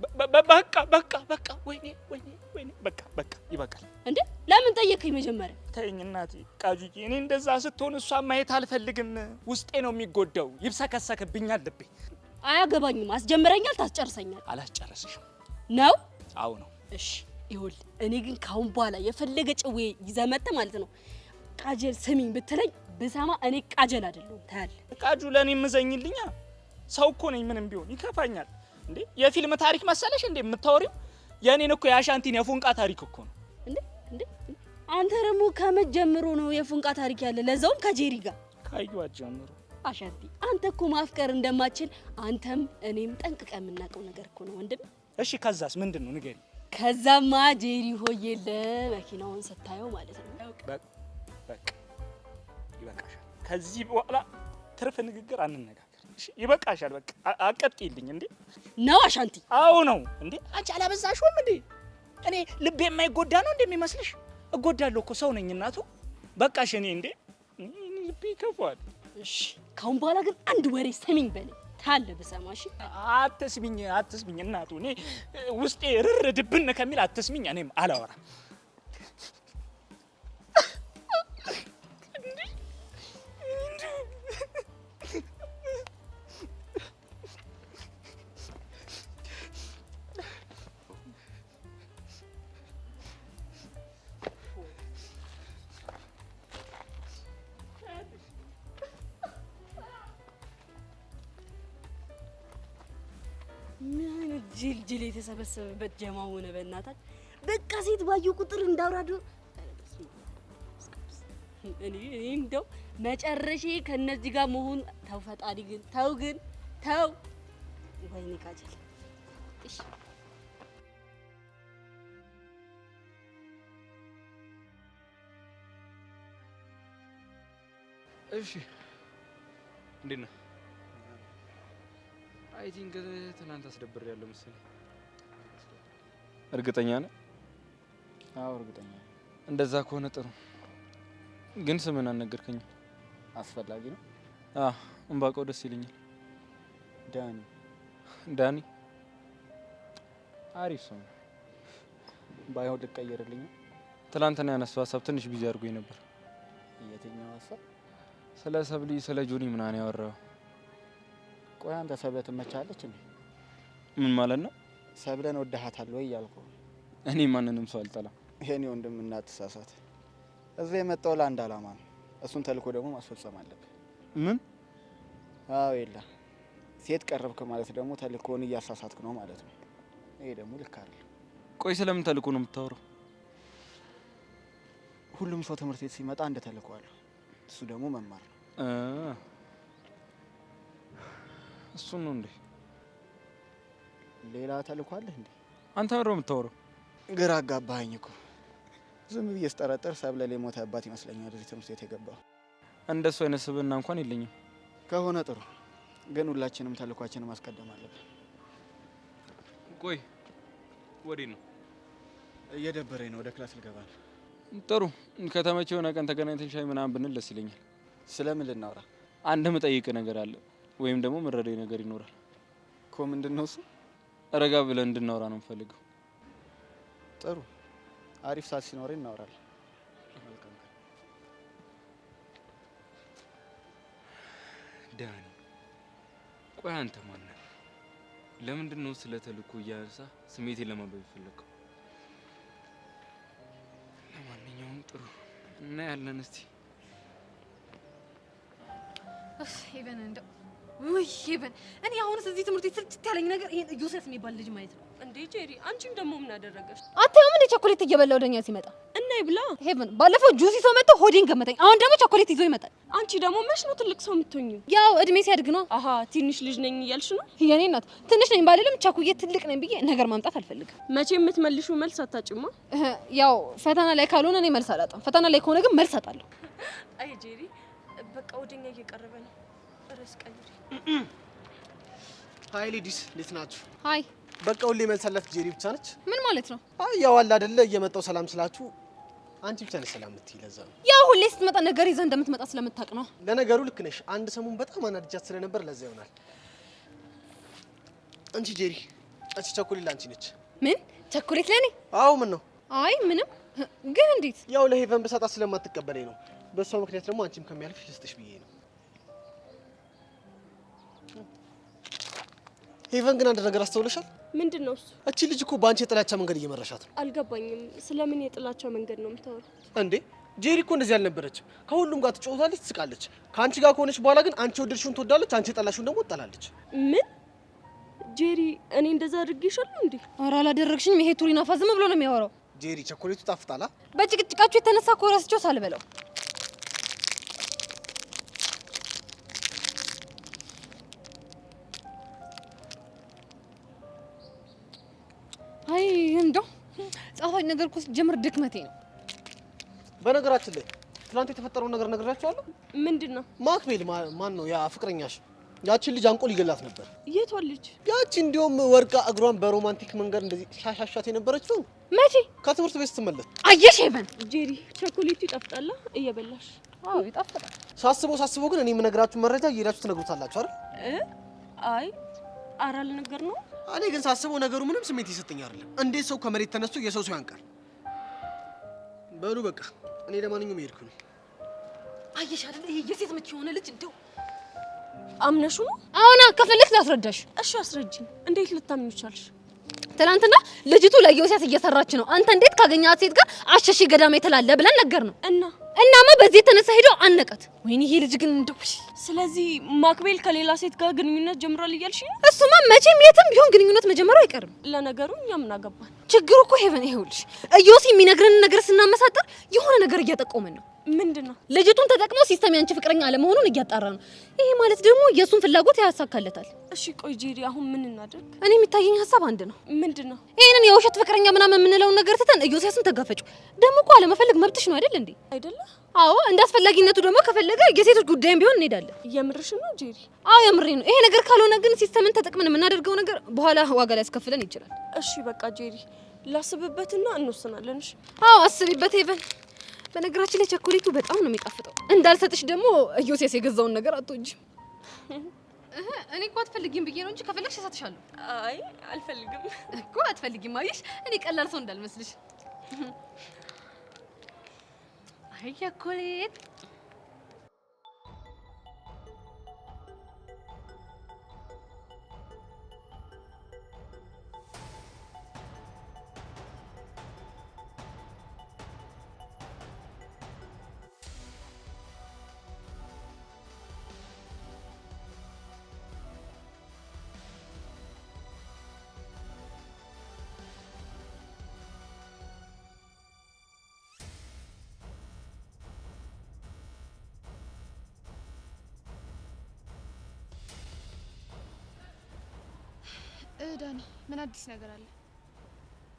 በቃ በቃ በቃ፣ ወይኔ ወይኔ ወይኔ፣ በቃ በቃ ይበቃል። እንዴ ለምን ጠየከኝ መጀመሪያ? ተይኝ እናቴ ቃጁዬ፣ እኔ እንደዛ ስትሆን እሷን ማየት አልፈልግም። ውስጤ ነው የሚጎዳው፣ ይብሰከሰክብኛል ልቤ። አያገባኝም። አስጀምረኛል፣ ታስጨርሰኛል። አላስጨርስሽም ነው? አዎ ነው። እሺ ይኸውልህ፣ እኔ ግን ካሁን በኋላ የፈለገ ጭዌ ይዘህ መጥተህ ማለት ነው ቃጀል ስሚኝ ብትለኝ ብሰማ እኔ ቃጀል አይደለሁም። ታያለህ። ቃጁ ለእኔ የምዘኝልኛ ሰው እኮ ነኝ። ምንም ቢሆን ይከፋኛል እንዴ። የፊልም ታሪክ መሰለሽ እንዴ የምታወሪው? የእኔን እኮ የአሻንቲን የፎንቃ ታሪክ እኮ ነው። እንዴ እንዴ! አንተ ደግሞ ከመጀመሩ ነው የፎንቃ ታሪክ ያለ፣ ለዛውም ከጄሪ ጋር ካዩዋት ጀምሮ። አሻንቲ፣ አንተ እኮ ማፍቀር እንደማችል አንተም እኔም ጠንቅቀን የምናውቀው ነገር እኮ ነው ወንድም። እሺ ከዛስ ምንድን ነው ንገሪኝ። ከዛማ ጄሪ ሆዬለ መኪናውን ስታየው ማለት ነው። በቃ ይበቃሻል። ከዚህ በኋላ ትርፍ ንግግር አንነጋገር። እሺ ይበቃሻል። በቃ አቀጥይልኝ እንዴ። ነው አሻንቲ? አዎ ነው እንዴ። አንቺ አላበዛሽውም እንዴ? እኔ ልቤ የማይጎዳ ነው እንደሚመስልሽ? እጎዳለሁ እኮ ሰው ነኝ እናቱ። በቃሽ። እኔ እንዴ ልቤ ይከፋል። እሺ ካሁን በኋላ ግን አንድ ወሬ ስሚኝ በለኝ ታለ ብሰማ። እሺ አትስሚኝ፣ አትስሚኝ እናቱ። እኔ ውስጤ ርር ድብን ከሚል አትስሚኝ። እኔም አላወራም። ምን አይነት ጅል ጅል የተሰበሰበበት ጀማ ሆነ። በእናታች በቃ ሴት ባዩ ቁጥር እንዳውራዱ። እኔ እንደው መጨረሻ ከነዚህ ጋር መሆን። ተው ፈጣሪ ግን ተው ግን ተው። ወይኔ ካጀል እሺ እሺ እንዴት ነህ? I think ትናንት አስደብር ያለው መሰለኝ። እርግጠኛ ነህ? አዎ እርግጠኛ ነኝ። እንደዛ ከሆነ ጥሩ። ግን ስምን አልነገርከኝም። አስፈላጊ ነው? አዎ እምባውቀው ደስ ይለኛል። ዳኒ። ዳኒ አሪፍ ሰው ነው። ባይሆን ልቀየርልኝ። ትናንትና ያነሳው ሀሳብ ትንሽ busy አድርጎኝ ነበር። የትኛው ሀሳብ? ስለ ሰብሊ ስለ ጆኒ ምናምን ያወራው። ቆይ አንተ ሰብለ ትመቻለች እንዴ? ምን ማለት ነው? ሰብለን ወደሃታል ወይ እያልኩ። እኔ ማንንም ሰው አልጠላም። የኔ ወንድም እንዳትሳሳት። እዚህ የመጣው ለአንድ አላማ ነው። እሱን ተልእኮ ደግሞ ማስፈጸም አለብህ። ምን? አዎ የለ ሴት ቀረብክ ማለት ደግሞ ተልእኮውን እያሳሳትክ ነው ማለት ነው። ይሄ ደግሞ ልክ አይደለም። ቆይ ስለምን ተልእኮ ነው የምታወራው? ሁሉም ሰው ትምህርት ቤት ሲመጣ አንድ ተልእኮ አለው። እሱ ደግሞ መማር ነው። እሱን ነው እንዴ? ሌላ ተልእኮ አለህ እንዴ? አንተ ምንድን ነው የምታወራው? ግራ አጋባኸኝ እኮ። ዝም ብዬ ስጠረጥር ሰብለ የሞተባት ይመስለኛል እዚህ ትምህርት ቤት የገባው። እንደሱ አይነት ስብዕና እንኳን የለኝም። ከሆነ ጥሩ፣ ግን ሁላችንም ተልእኳችንን ማስቀደም አለብን። ቆይ ወዴት ነው? እየደበረኝ ነው፣ ወደ class ልገባ ነው። ጥሩ፣ ከተመቸ የሆነ ቀን ተገናኝተን ሻይ ምናምን ብንል ደስ ይለኛል። ስለምን ልናወራ? አንድ የምጠይቅህ ነገር አለ፣ ወይም ደግሞ የምረዳኝ ነገር ይኖራል። እኮ ምንድን ነው እሱ? ረጋ ብለን እንድናወራ ነው የምፈልገው። ጥሩ፣ አሪፍ ሰዓት ሲኖረኝ እናወራለን። መልካም ቀን። ዳኒ፣ ቆይ አንተ ማን ነህ? ለምንድን ነው ስለ ተልእኮ እያነሳ ስሜቴን ለማንበብ የፈለግከው? ለማንኛውም ጥሩ እናያለን እስቲ። ሄቨን እንደው ውይ ሄቨን፣ እኔ አሁንስ እዚህ ትምህርት ቤት ስልችት ያለኝ ነገር ይሄን ዮሴፍ የሚባል ልጅ ማየት ነው። እንዴ ጄሪ፣ አንቺም ደግሞ ምን አደረገሽ? አታየውም እንዴ ቸኮሌት እየበላ ወደኛ ሲመጣ? እና ይብላ። ሄቨን፣ ባለፈው ጁስ ይዞ መጥቶ ሆዴን ገመተኝ። አሁን ደግሞ ቸኮሌት ይዞ ይመጣል። አንቺ ደግሞ መች ነው ትልቅ ሰው የምትሆኚው? ያው እድሜ ሲያድግ ነው። አሃ ትንሽ ልጅ ነኝ እያልሽ ነው? የኔ እናት ትንሽ ነኝ ባልልም ቸኩዬ ትልቅ ነኝ ብዬ ነገር ማምጣት አልፈልግም። መቼ የምትመልሺው መልስ አታጭማ። ያው ፈተና ላይ ካልሆነ እኔ መልስ አላጣም። ፈተና ላይ ከሆነ ግን መልስ አጣለሁ። አይ ጄሪ፣ በቃ ወደኛ እየቀረበ ነው። ርዕስ ቀይሪ። Hi ladies፣ እንዴት ናችሁ? Hi። በቃ ሁሌ መልስ አላት ጄሪ ብቻ ነች። ምን ማለት ነው? አይ ያው አለ አይደለ እየመጣው ሰላም ስላችሁ አንቺ ብቻ ነሽ ሰላም የምትይ፣ ለዛ ነው። ያው ሁሌ ስትመጣ ነገር ይዘህ እንደምትመጣ ስለምታውቅ ነው። ለነገሩ ልክ ነሽ። አንድ ሰሞን በጣም አናድጃት ስለነበር ለዛ ይሆናል። አንቺ ጄሪ፣ አንቺ ቸኮሌት ለአንቺ ነች። ምን ቸኮሌት ለኔ? አዎ። ምን ነው? አይ ምንም። ግን እንዴት? ያው ለሄቨን ብሰጣት ስለማትቀበለኝ ነው። በእሷ ምክንያት ደግሞ አንቺም ከሚያልፍሽ ልስጥሽ ብዬ ነው። ሄቨን ግን አንድ ነገር አስተውለሻል? ምንድን ነው እሱ? እቺ ልጅ እኮ በአንቺ የጥላቻ መንገድ እየመራሻት ነው። አልገባኝም። ስለምን የጥላቻ መንገድ ነው የምታወራው? እንዴ ጄሪ እኮ እንደዚህ አልነበረችም። ከሁሉም ጋር ትጫወታለች፣ ትስቃለች። ከአንቺ ጋር ከሆነች በኋላ ግን አንቺ ወደድሽውን ትወዳለች፣ አንቺ የጠላሽውን ደግሞ ትጠላለች። ምን ጄሪ፣ እኔ እንደዛ አድርጌሻለሁ እንዴ? ኧረ አላደረግሽኝም። ይሄ ቱሪናፋ ዝም ብሎ ነው የሚያወራው። ጄሪ፣ ቸኮሌቱ ጣፍጣላ። በጭቅጭቃችሁ የተነሳ እኮ ረስቼው ሳልበላው። አይ እንደው ጣፋጭ ነገር እኮ ስትጀምር ድክመቴ ነው። በነገራችን ላይ ትናንት የተፈጠረውን ነገር ነግሬያቸዋለሁ። ምንድን ነው? ማክቤል ማን ነው ያ ፍቅረኛሽ? ያቺን ልጅ አንቆ ሊገላት ነበር። የቷ ልጅ? ያቺ እንዲያውም ወርቃ እግሯን በ romantic መንገድ እንደዚህ ሻሻሻት የነበረችው። መቼ? ከትምህርት ቤት ስትመለስ። አየሽ ሄቨን። ጄሪ፣ ቸኮሌቱ ይጣፍጣል እየበላሽ። አዎ ይጣፍጣል። ሳስበው ሳስበው ግን እኔ የምነግራችሁ መረጃ እየሄዳችሁ ትነግሩታላችሁ አይደል? አይ ኧረ አልነገርነውም። እኔ ግን ሳስበው ነገሩ ምንም ስሜት ይሰጠኝ አይደለም። እንዴት ሰው ከመሬት ተነስቶ የሰው ሰው ያንቃል? በሉ በቃ እኔ ለማንኛውም እየሄድኩ ነው። አየሽ አይደል? ይሄ የሴት ምች የሆነ ልጅ እንደው አምነሹ ነው? አሁን ከፈለግሽ ላስረዳሽ። እሺ አስረጂኝ። እንዴት ልታምኚው ቻልሽ? ትናንትና ልጅቱ ለዮሴፍ እየሰራች ነው። አንተ እንዴት ካገኛት ሴት ጋር አሸሺ ገዳሜ ትላለህ ብለን ነገር ነው። እናማ በዚህ የተነሳ ሄዶ አነቃት። ወይኔ ይሄ ልጅ ግን እንደው። ስለዚህ ማክቤል ከሌላ ሴት ጋር ግንኙነት ጀምሯል እያልሽ ነው? እሱማ መቼም የትም ቢሆን ግንኙነት መጀመሩ አይቀርም። ለነገሩ እኛ ምን አገባን? ችግሩ እኮ ሄቨን፣ ይኸውልሽ ኢዮሲ የሚነግረንን ነገር ስናመሳጠር የሆነ ነገር እያጠቆመን ነው። ምንድን ነው? ልጅቱን ተጠቅሞ ሲስተም ያንቺ ፍቅረኛ አለመሆኑን እያጣራ ነው። ይሄ ማለት ደግሞ የእሱን ፍላጎት ያሳካለታል። እሺ ቆይ ጄሪ፣ አሁን ምን እናድርግ? እኔ የሚታየኝ ሀሳብ አንድ ነው። ምንድን ነው? ይሄንን የውሸት ፍቅረኛ ምናምን የምንለውን ነገር ትተን ኢዮስያስን ተጋፈጩ። ደግሞ እኮ አለመፈለግ መብትሽ ነው አይደል እንዴ? አይደለ? አዎ፣ እንደ አስፈላጊነቱ ደግሞ ከፈለገ የሴቶች ጉዳይም ቢሆን እንሄዳለን። የምርሽ ነው ጄሪ? አዎ የምሬ ነው። ይሄ ነገር ካልሆነ ግን ሲስተምን ተጠቅመን የምናደርገው ነገር በኋላ ዋጋ ሊያስከፍለን ይችላል። እሺ በቃ ጄሪ፣ ላስብበትና እንወስናለን። እሺ? አዎ አስቢበት ሄቨን። በነገራችን ላይ ቸኮሌቱ በጣም ነው የሚጣፍጠው። እንዳልሰጥሽ ደግሞ ኢዮስያስ የገዛውን ነገር አትወጂም። እኔ እኮ አትፈልጊም ብዬ ነው እንጂ ከፈለግሽ እሰጥሻለሁ። አይ አልፈልግም እኮ አትፈልጊም። አየሽ እኔ ቀላል ሰው እንዳልመስልሽ። አይ ቸኮሌት ዳኒ ምን አዲስ ነገር አለ?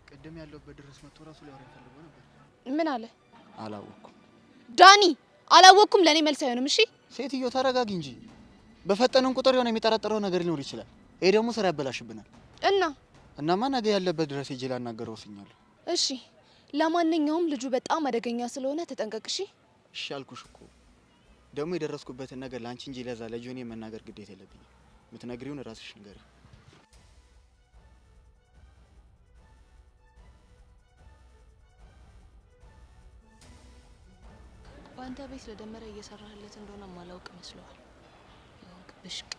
ቅድም ያለሁበት ድረስ መጥቶ ራሱ ሊያወራኝ ፈልጎ ነበር። ምን አለ? አላወቅኩም። ዳኒ አላወቅኩም ለኔ መልስ አይሆንም። እሺ ሴትዮ ተረጋጊ እንጂ በፈጠንን ቁጥር የሆነ የሚጠረጥረው ነገር ሊኖር ይችላል። ይሄ ደግሞ ስራ ያበላሽብናል። እና እናማ ነገ ያለበት ድረስ ሄጄ ላናገረው ወስኛለሁ። እሺ ለማንኛውም ልጁ በጣም አደገኛ ስለሆነ ተጠንቀቅ። እሺ እሺ አልኩሽ እኮ። ደግሞ የደረስኩበትን ነገር ለአንቺ እንጂ ለዛ ለጆኒ መናገር ግዴታ የለብኝም። የምትነግሪውን ራስሽ ንገሪው። በአንተ ቤት ለደመረ እየሰራህለት እንደሆነ ማላውቅ መስለዋል። የሆንክ ብሽቅ።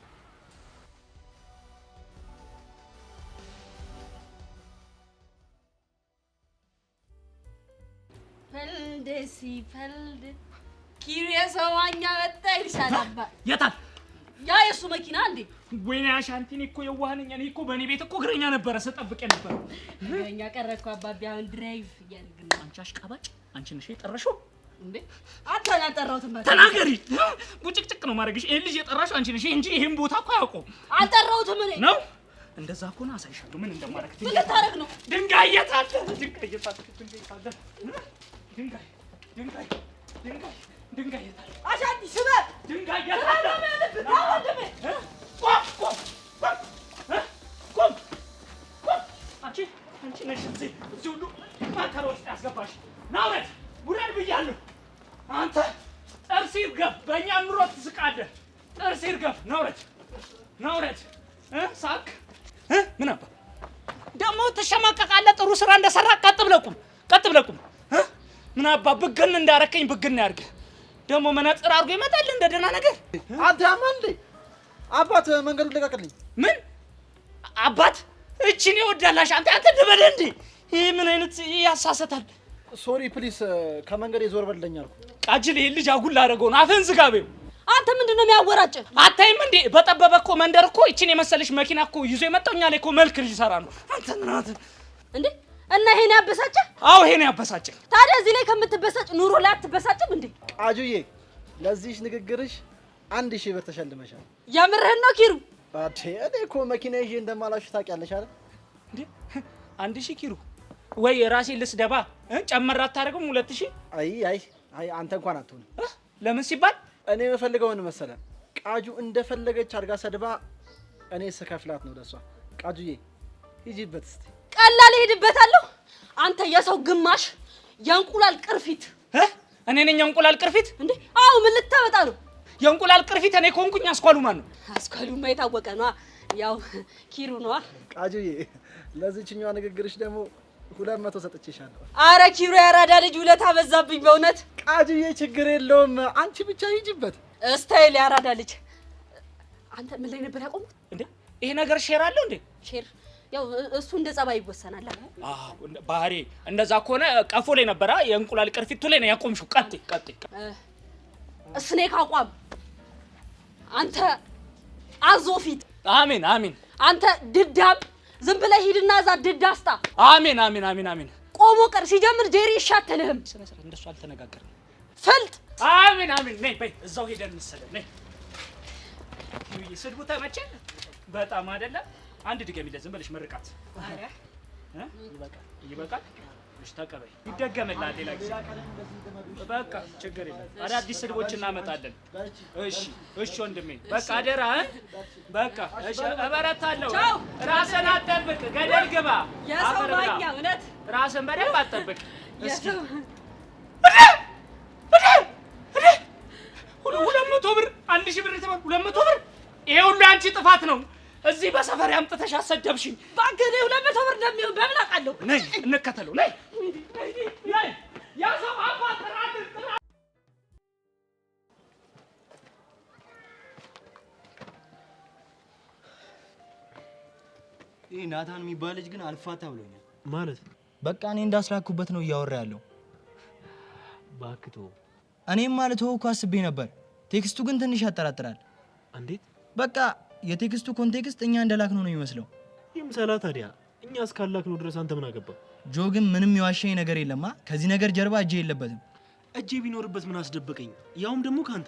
ፈልድ ሲፈልድ ኪሪየስ ዋኛ መጣ ይልሻል አባ። የታል ያ የእሱ መኪና እንዴ? ወይኔ አሻንቲ፣ እኔ እኮ የዋህ ነኝ። እኔ እኮ በእኔ ቤት እኮ እግረኛ ነበረ ስጠብቅ የነበረው። እግረኛ ቀረ እኮ አባቢ። አሁን drive እያደረግን ነው። አንቺ አሽቃባጭ፣ አንቺ ነሽ የጠራሽው እንዴ? አንተ አልጠራሁትም። ተናገሪ። ቡጭቅጭቅ ነው ማድረግሽ። ይሄን ልጅ የጠራሽው አንቺ ነሽ እንጂ ይሄን ቦታ እኮ አያውቀውም። አልጠራሁትም እኔ ነው። እንደዛ ከሆነ አሳይሻለሁ ምን እንደማደርግ። ምን ልታደርግ ነው? ድንጋይ የት አለ? ድንጋይ የት አለ? ድንጋይ የት አለ? ድንጋይ ድንጋይ ድንጋይ ድንጋይ የት አለ? አሻንቲ ስበር ድንጋይ የት አለ? ቆም ቆም ቆም ቆም! አንቺ አንቺ ነሽ እዚህ እዚህ ሁሉ መከራ ውስጥ ያስገባሽ። ና ውረድ፣ ውረድ ብያለሁ። አንተ ጥርስ ይርገፍ፣ በእኛ ኑሮ ትስቃለህ። ጥርስ ይርገፍ። ና ውረድ፣ ና ውረድ። ሳቅ ምን አባ ደግሞ ትሸማቀቃለህ። ጥሩ ስራ እንደሰራ ቀጥ ብለህ ቁም፣ ቀጥ ብለህ ቁም። ምን አባ ብግን እንዳረከኝ ብግን ያድርግህ። ደግሞ መነጽር አድርጎ ይመጣል እንደ ደህና ነገር። አንተ ያማል እንዴ? አባት መንገዱን ልቀቅልኝ። ምን አባት እቺን ይወዳላሽ? አንተ አንተ ደበደ እንዴ? ይሄ ምን አይነት ያሳሰታል? Sorry please፣ ከመንገድ ዞር በልልኝ አልኩ። ቃጅል፣ ይሄን ልጅ አጉል ላደረገው ነው። አፍህን ዝጋ በይው። አንተ ምንድን ነው የሚያወራጭ? አታይም እንዴ? በጠበበ እኮ መንደር እኮ ይችን የመሰለሽ መኪና እኮ ይዞ የመጣው እኛ ላይ እኮ መልክ ሊሰራ ነው። አንተ ናት እንዴ? እና ይሄን ያበሳጨ? አዎ ይሄን ያበሳጨኝ። ታዲያ እዚህ ላይ ከምትበሳጭ ኑሮ ላይ አትበሳጭም እንዴ? ቃጁዬ፣ ለዚህሽ ንግግርሽ 1000 ብር ተሸልመሻል። የምርህን ነው ኪሩ? እኔ እኮ መኪና ይዤ እንደማላሹ ታውቂያለሽ አይደል? እንዴ 1000 ኪሩ ወይ ራሴ ልስደባ ጨመር አታደርግም? 2000። አይ አይ አይ አንተ እንኳን አትሆንም። ለምን ሲባል እኔ የምፈልገው ምን መሰለህ? ቃጁ እንደፈለገች አድርጋ ሰድባ እኔ ስከፍላት ነው ለሷ። ቃጁዬ ሂጂበት እስቲ። ቀላል እሄድበታለሁ። አንተ የሰው ግማሽ የእንቁላል ቅርፊት። እኔ ነኝ የእንቁላል ቅርፊት እንዴ? አዎ። ምን ልታመጣ ነው? የእንቁላል ቅርፊት እኔ ከሆንኩኝ አስኳሉ ማን ነው? አስኳሉማ የታወቀ ነዋ። ያው ኪሩ ነዋ። ቃጁዬ ለዚህችኛዋ ንግግርሽ ደግሞ 200 ሰጥቼሻለሁ። አረ ኪሩ ያራዳ ልጅ ውለታ በዛብኝ በእውነት። ቃጁዬ ችግር የለውም አንቺ ብቻ ሂጂበት። Style ያራዳ ልጅ። አንተ ምን ላይ ነበር ያቆምኩት? እንዴ ይሄ ነገር share አለው እንዴ? Share ያው እሱ እንደ ጸባይ ይወሰናል። አዎ ባህሪ እንደዛ ከሆነ ቀፎ ላይ ነበራ የእንቁላል ቅርፊቱ ላይ ነው ያቆምሽው። ቀጥ ቀጥ Snake አቋም አንተ አዞ ፊት። አሜን አሜን። አንተ ድዳም ዝም ብለህ ሂድና እዛ ድድ አስጣ። አሜን አሜን አሜን አሜን። ቆሞ ቀር ሲጀምር ጄሪ ይሻተልህም። ስነ ስርዓት እንደሱ አልተነጋገርንም። ፍልጥ አሜን አሜን። ነይ በይ እዛው ሄደን እንሰደብ። ነይ ይሄ ስድቡ ተመቸ በጣም አይደለም። አንድ ድገሚለት ዝም ብለሽ መርቃት። ኧረ ይበቃል ይበቃል። እሺ ተቀበይ፣ ይደገምላል ሌላ ጊዜ። በቃ ችግር የለም። አዳዲስ ስድቦች እናመጣለን። እሺ እሺ ወንድሜ በቃ አደራ። በቃ እሺ እበረታለሁ። ራስን አትጠብቅ፣ ገደል ግባ። የሰው ማኛ እውነት ራስን በደንብ አትጠብቅ። እስኪ 200 ብር 1000 ብር የተባለ 200 ብር። ይሄ ሁሉ አንቺ ጥፋት ነው። እዚህ በሰፈር ያምጥተሽ አሰደብሽኝ። እባክህ እኔ 200 ብር እንደሚሆን በምን አውቃለሁ? ነይ እንከተለው። ነይ ነይ ያዘው አባ ጥራልን ጥራ። ይህ ናታን የሚባል ልጅ ግን አልፋታ ብሎኛል። ማለት በቃ እኔ እንዳስላኩበት ነው እያወራ ያለው። እባክህ ተወው። እኔም ማለት ተወው እኮ አስቤ ነበር። Text ኡ ግን ትንሽ ያጠራጥራል። እንዴት? በቃ የ text ኡ context እኛ እንደላክነው ነው የሚመስለው። ይምሰላ ታዲያ፣ እኛ እስካላክነው ድረስ አንተ ምን አገባ? ጆ ግን ምንም የዋሸኝ ነገር የለማ። ከዚህ ነገር ጀርባ እጄ የለበትም። እጄ ቢኖርበት ምን አስደበቀኝ? ያውም ደግሞ ካንተ።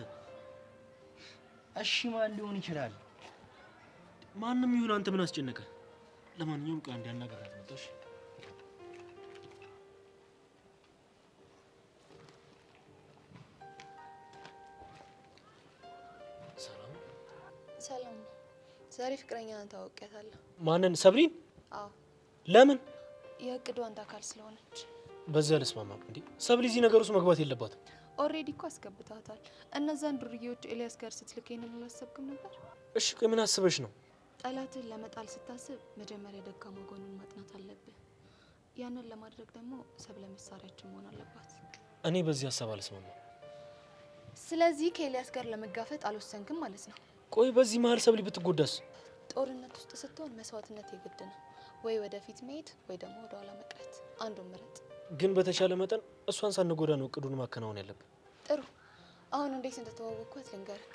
እሺ ማን ሊሆን ይችላል? ማንም ይሁን አንተ ምን አስጨነቀ? ለማንኛውም ቆይ አንዴ አናግራት መጣሽ። ሰላም ሰላም ነው። ዛሬ ፍቅረኛህን ታወቂያታለህ። ማንን? ሰብሪን? አዎ። ለምን? የእቅዱ አንድ አካል ስለሆነች። በዚያ አልስማማም። እንዴ ሰብሊ እዚህ ነገር ውስጥ መግባት የለባትም። Already እኮ አስገብተሃታል። እነዛን ዱርዬዎች ኤልያስ ጋር ስትልክ ይሄንን አላሰብክም ነበር? እሺ ቆይ ምን አስበሽ ነው? ጠላትህን ለመጣል ስታስብ መጀመሪያ ደካማ ጎኑን ማጥናት አለብህ። ያንን ለማድረግ ደግሞ ሰብለ መሳሪያችን መሆን አለባት። እኔ በዚህ ሀሳብ አልስማማም። ስለዚህ ከኤልያስ ጋር ለመጋፈጥ አልወሰንክም ማለት ነው? ቆይ በዚህ መሀል ሰብሊ ብትጎዳስ? ጦርነት ውስጥ ስትሆን መስዋዕትነት የግድ ነው። ወይ ወደፊት መሄድ ወይ ደግሞ ወደ ኋላ መቅረት፣ አንዱን ምረጥ። ግን በተቻለ መጠን እሷን ሳንጎዳ ነው እቅዱን ማከናወን ያለብን። ጥሩ። አሁን እንዴት እንደተዋወቅኳት ልንገርክ።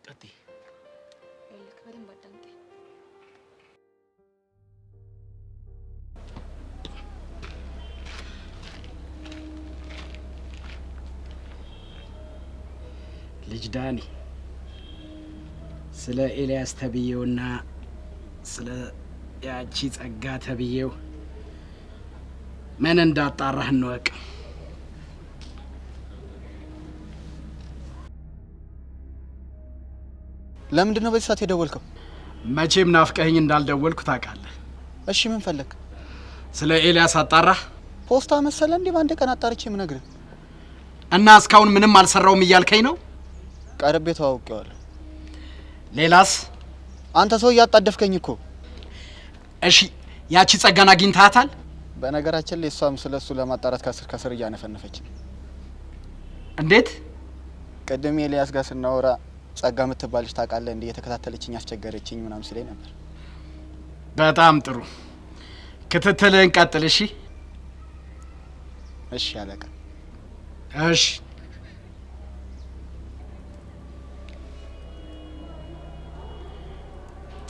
ቀጥይ። ይኸውልህ በደንብ አዳምጠኝ። ልጅ ዳኒ፣ ስለ ኤልያስ ተብዬውና ስለ ያቺ ጸጋ ተብዬው ምን እንዳጣራህ እንወቅ። ለምንድን ነው በዚህ ሰዓት የደወልከው? መቼም ናፍቀኸኝ እንዳልደወልኩ ታውቃለህ። እሺ ምን ፈለግ? ስለ ኤልያስ አጣራህ? ፖስታ መሰለ እንዴ በአንድ ቀን አጣርቼ የምነግርህ? እና እስካሁን ምንም አልሰራውም እያልከኝ ነው? ቀርቤ ተዋውቄዋለሁ። ሌላስ? አንተ ሰው እያጣደፍከኝ እኮ። እሺ ያቺ ጸጋን አግኝተሃታል? በነገራችን ላይ እሷም ስለ እሱ ለማጣራት ከስር ከስር እያነፈነፈች ነው። እንዴት? ቅድም ኤልያስ ጋር ስናወራ ጸጋ የምትባል ልጅ ታውቃለህ እንዴ እየተከታተለችኝ አስቸገረችኝ ምናምን ሲለኝ ነበር። በጣም ጥሩ፣ ክትትልህን ቀጥል። እሺ እሺ አለቃ። እሺ።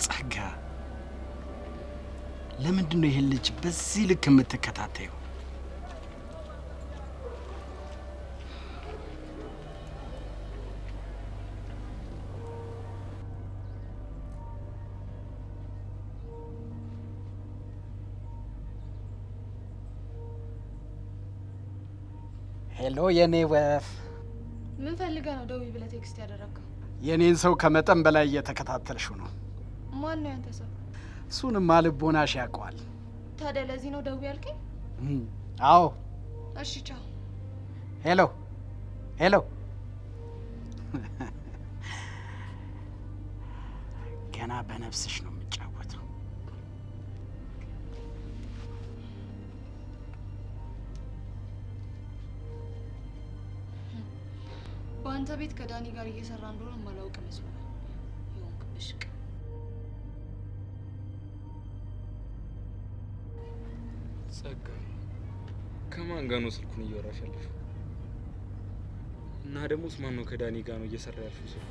ጸጋ፣ ለምንድን ነው ይህን ልጅ በዚህ ልክ የምትከታተየው? Hello የኔ ወፍ፣ ምን ፈልገህ ነው ደውይ ብለህ text ያደረግከው? የኔን ሰው ከመጠን በላይ እየተከታተልሽው ነው። ማን ነው ያንተ ሰው? እሱንማ ልቦናሽ ያውቀዋል። ታዲያ ለዚህ ነው ደውይ ያልከኝ? አዎ። እሺ ቻው። Hello hello። ገና በነፍስሽ ነው የምጫወተው። በአንተ ቤት ከዳኒ ጋር እየሰራ እንደሆነ ማላውቅ መስሎሃል። የሆንክ ብሽቅ። ጸጋ፣ ከማን ጋር ነው ስልኩን እያወራሽ ያለሽው? እና ደግሞስ ማን ነው ከዳኒ ጋር ነው እየሰራ ያልሽው ስልኩ?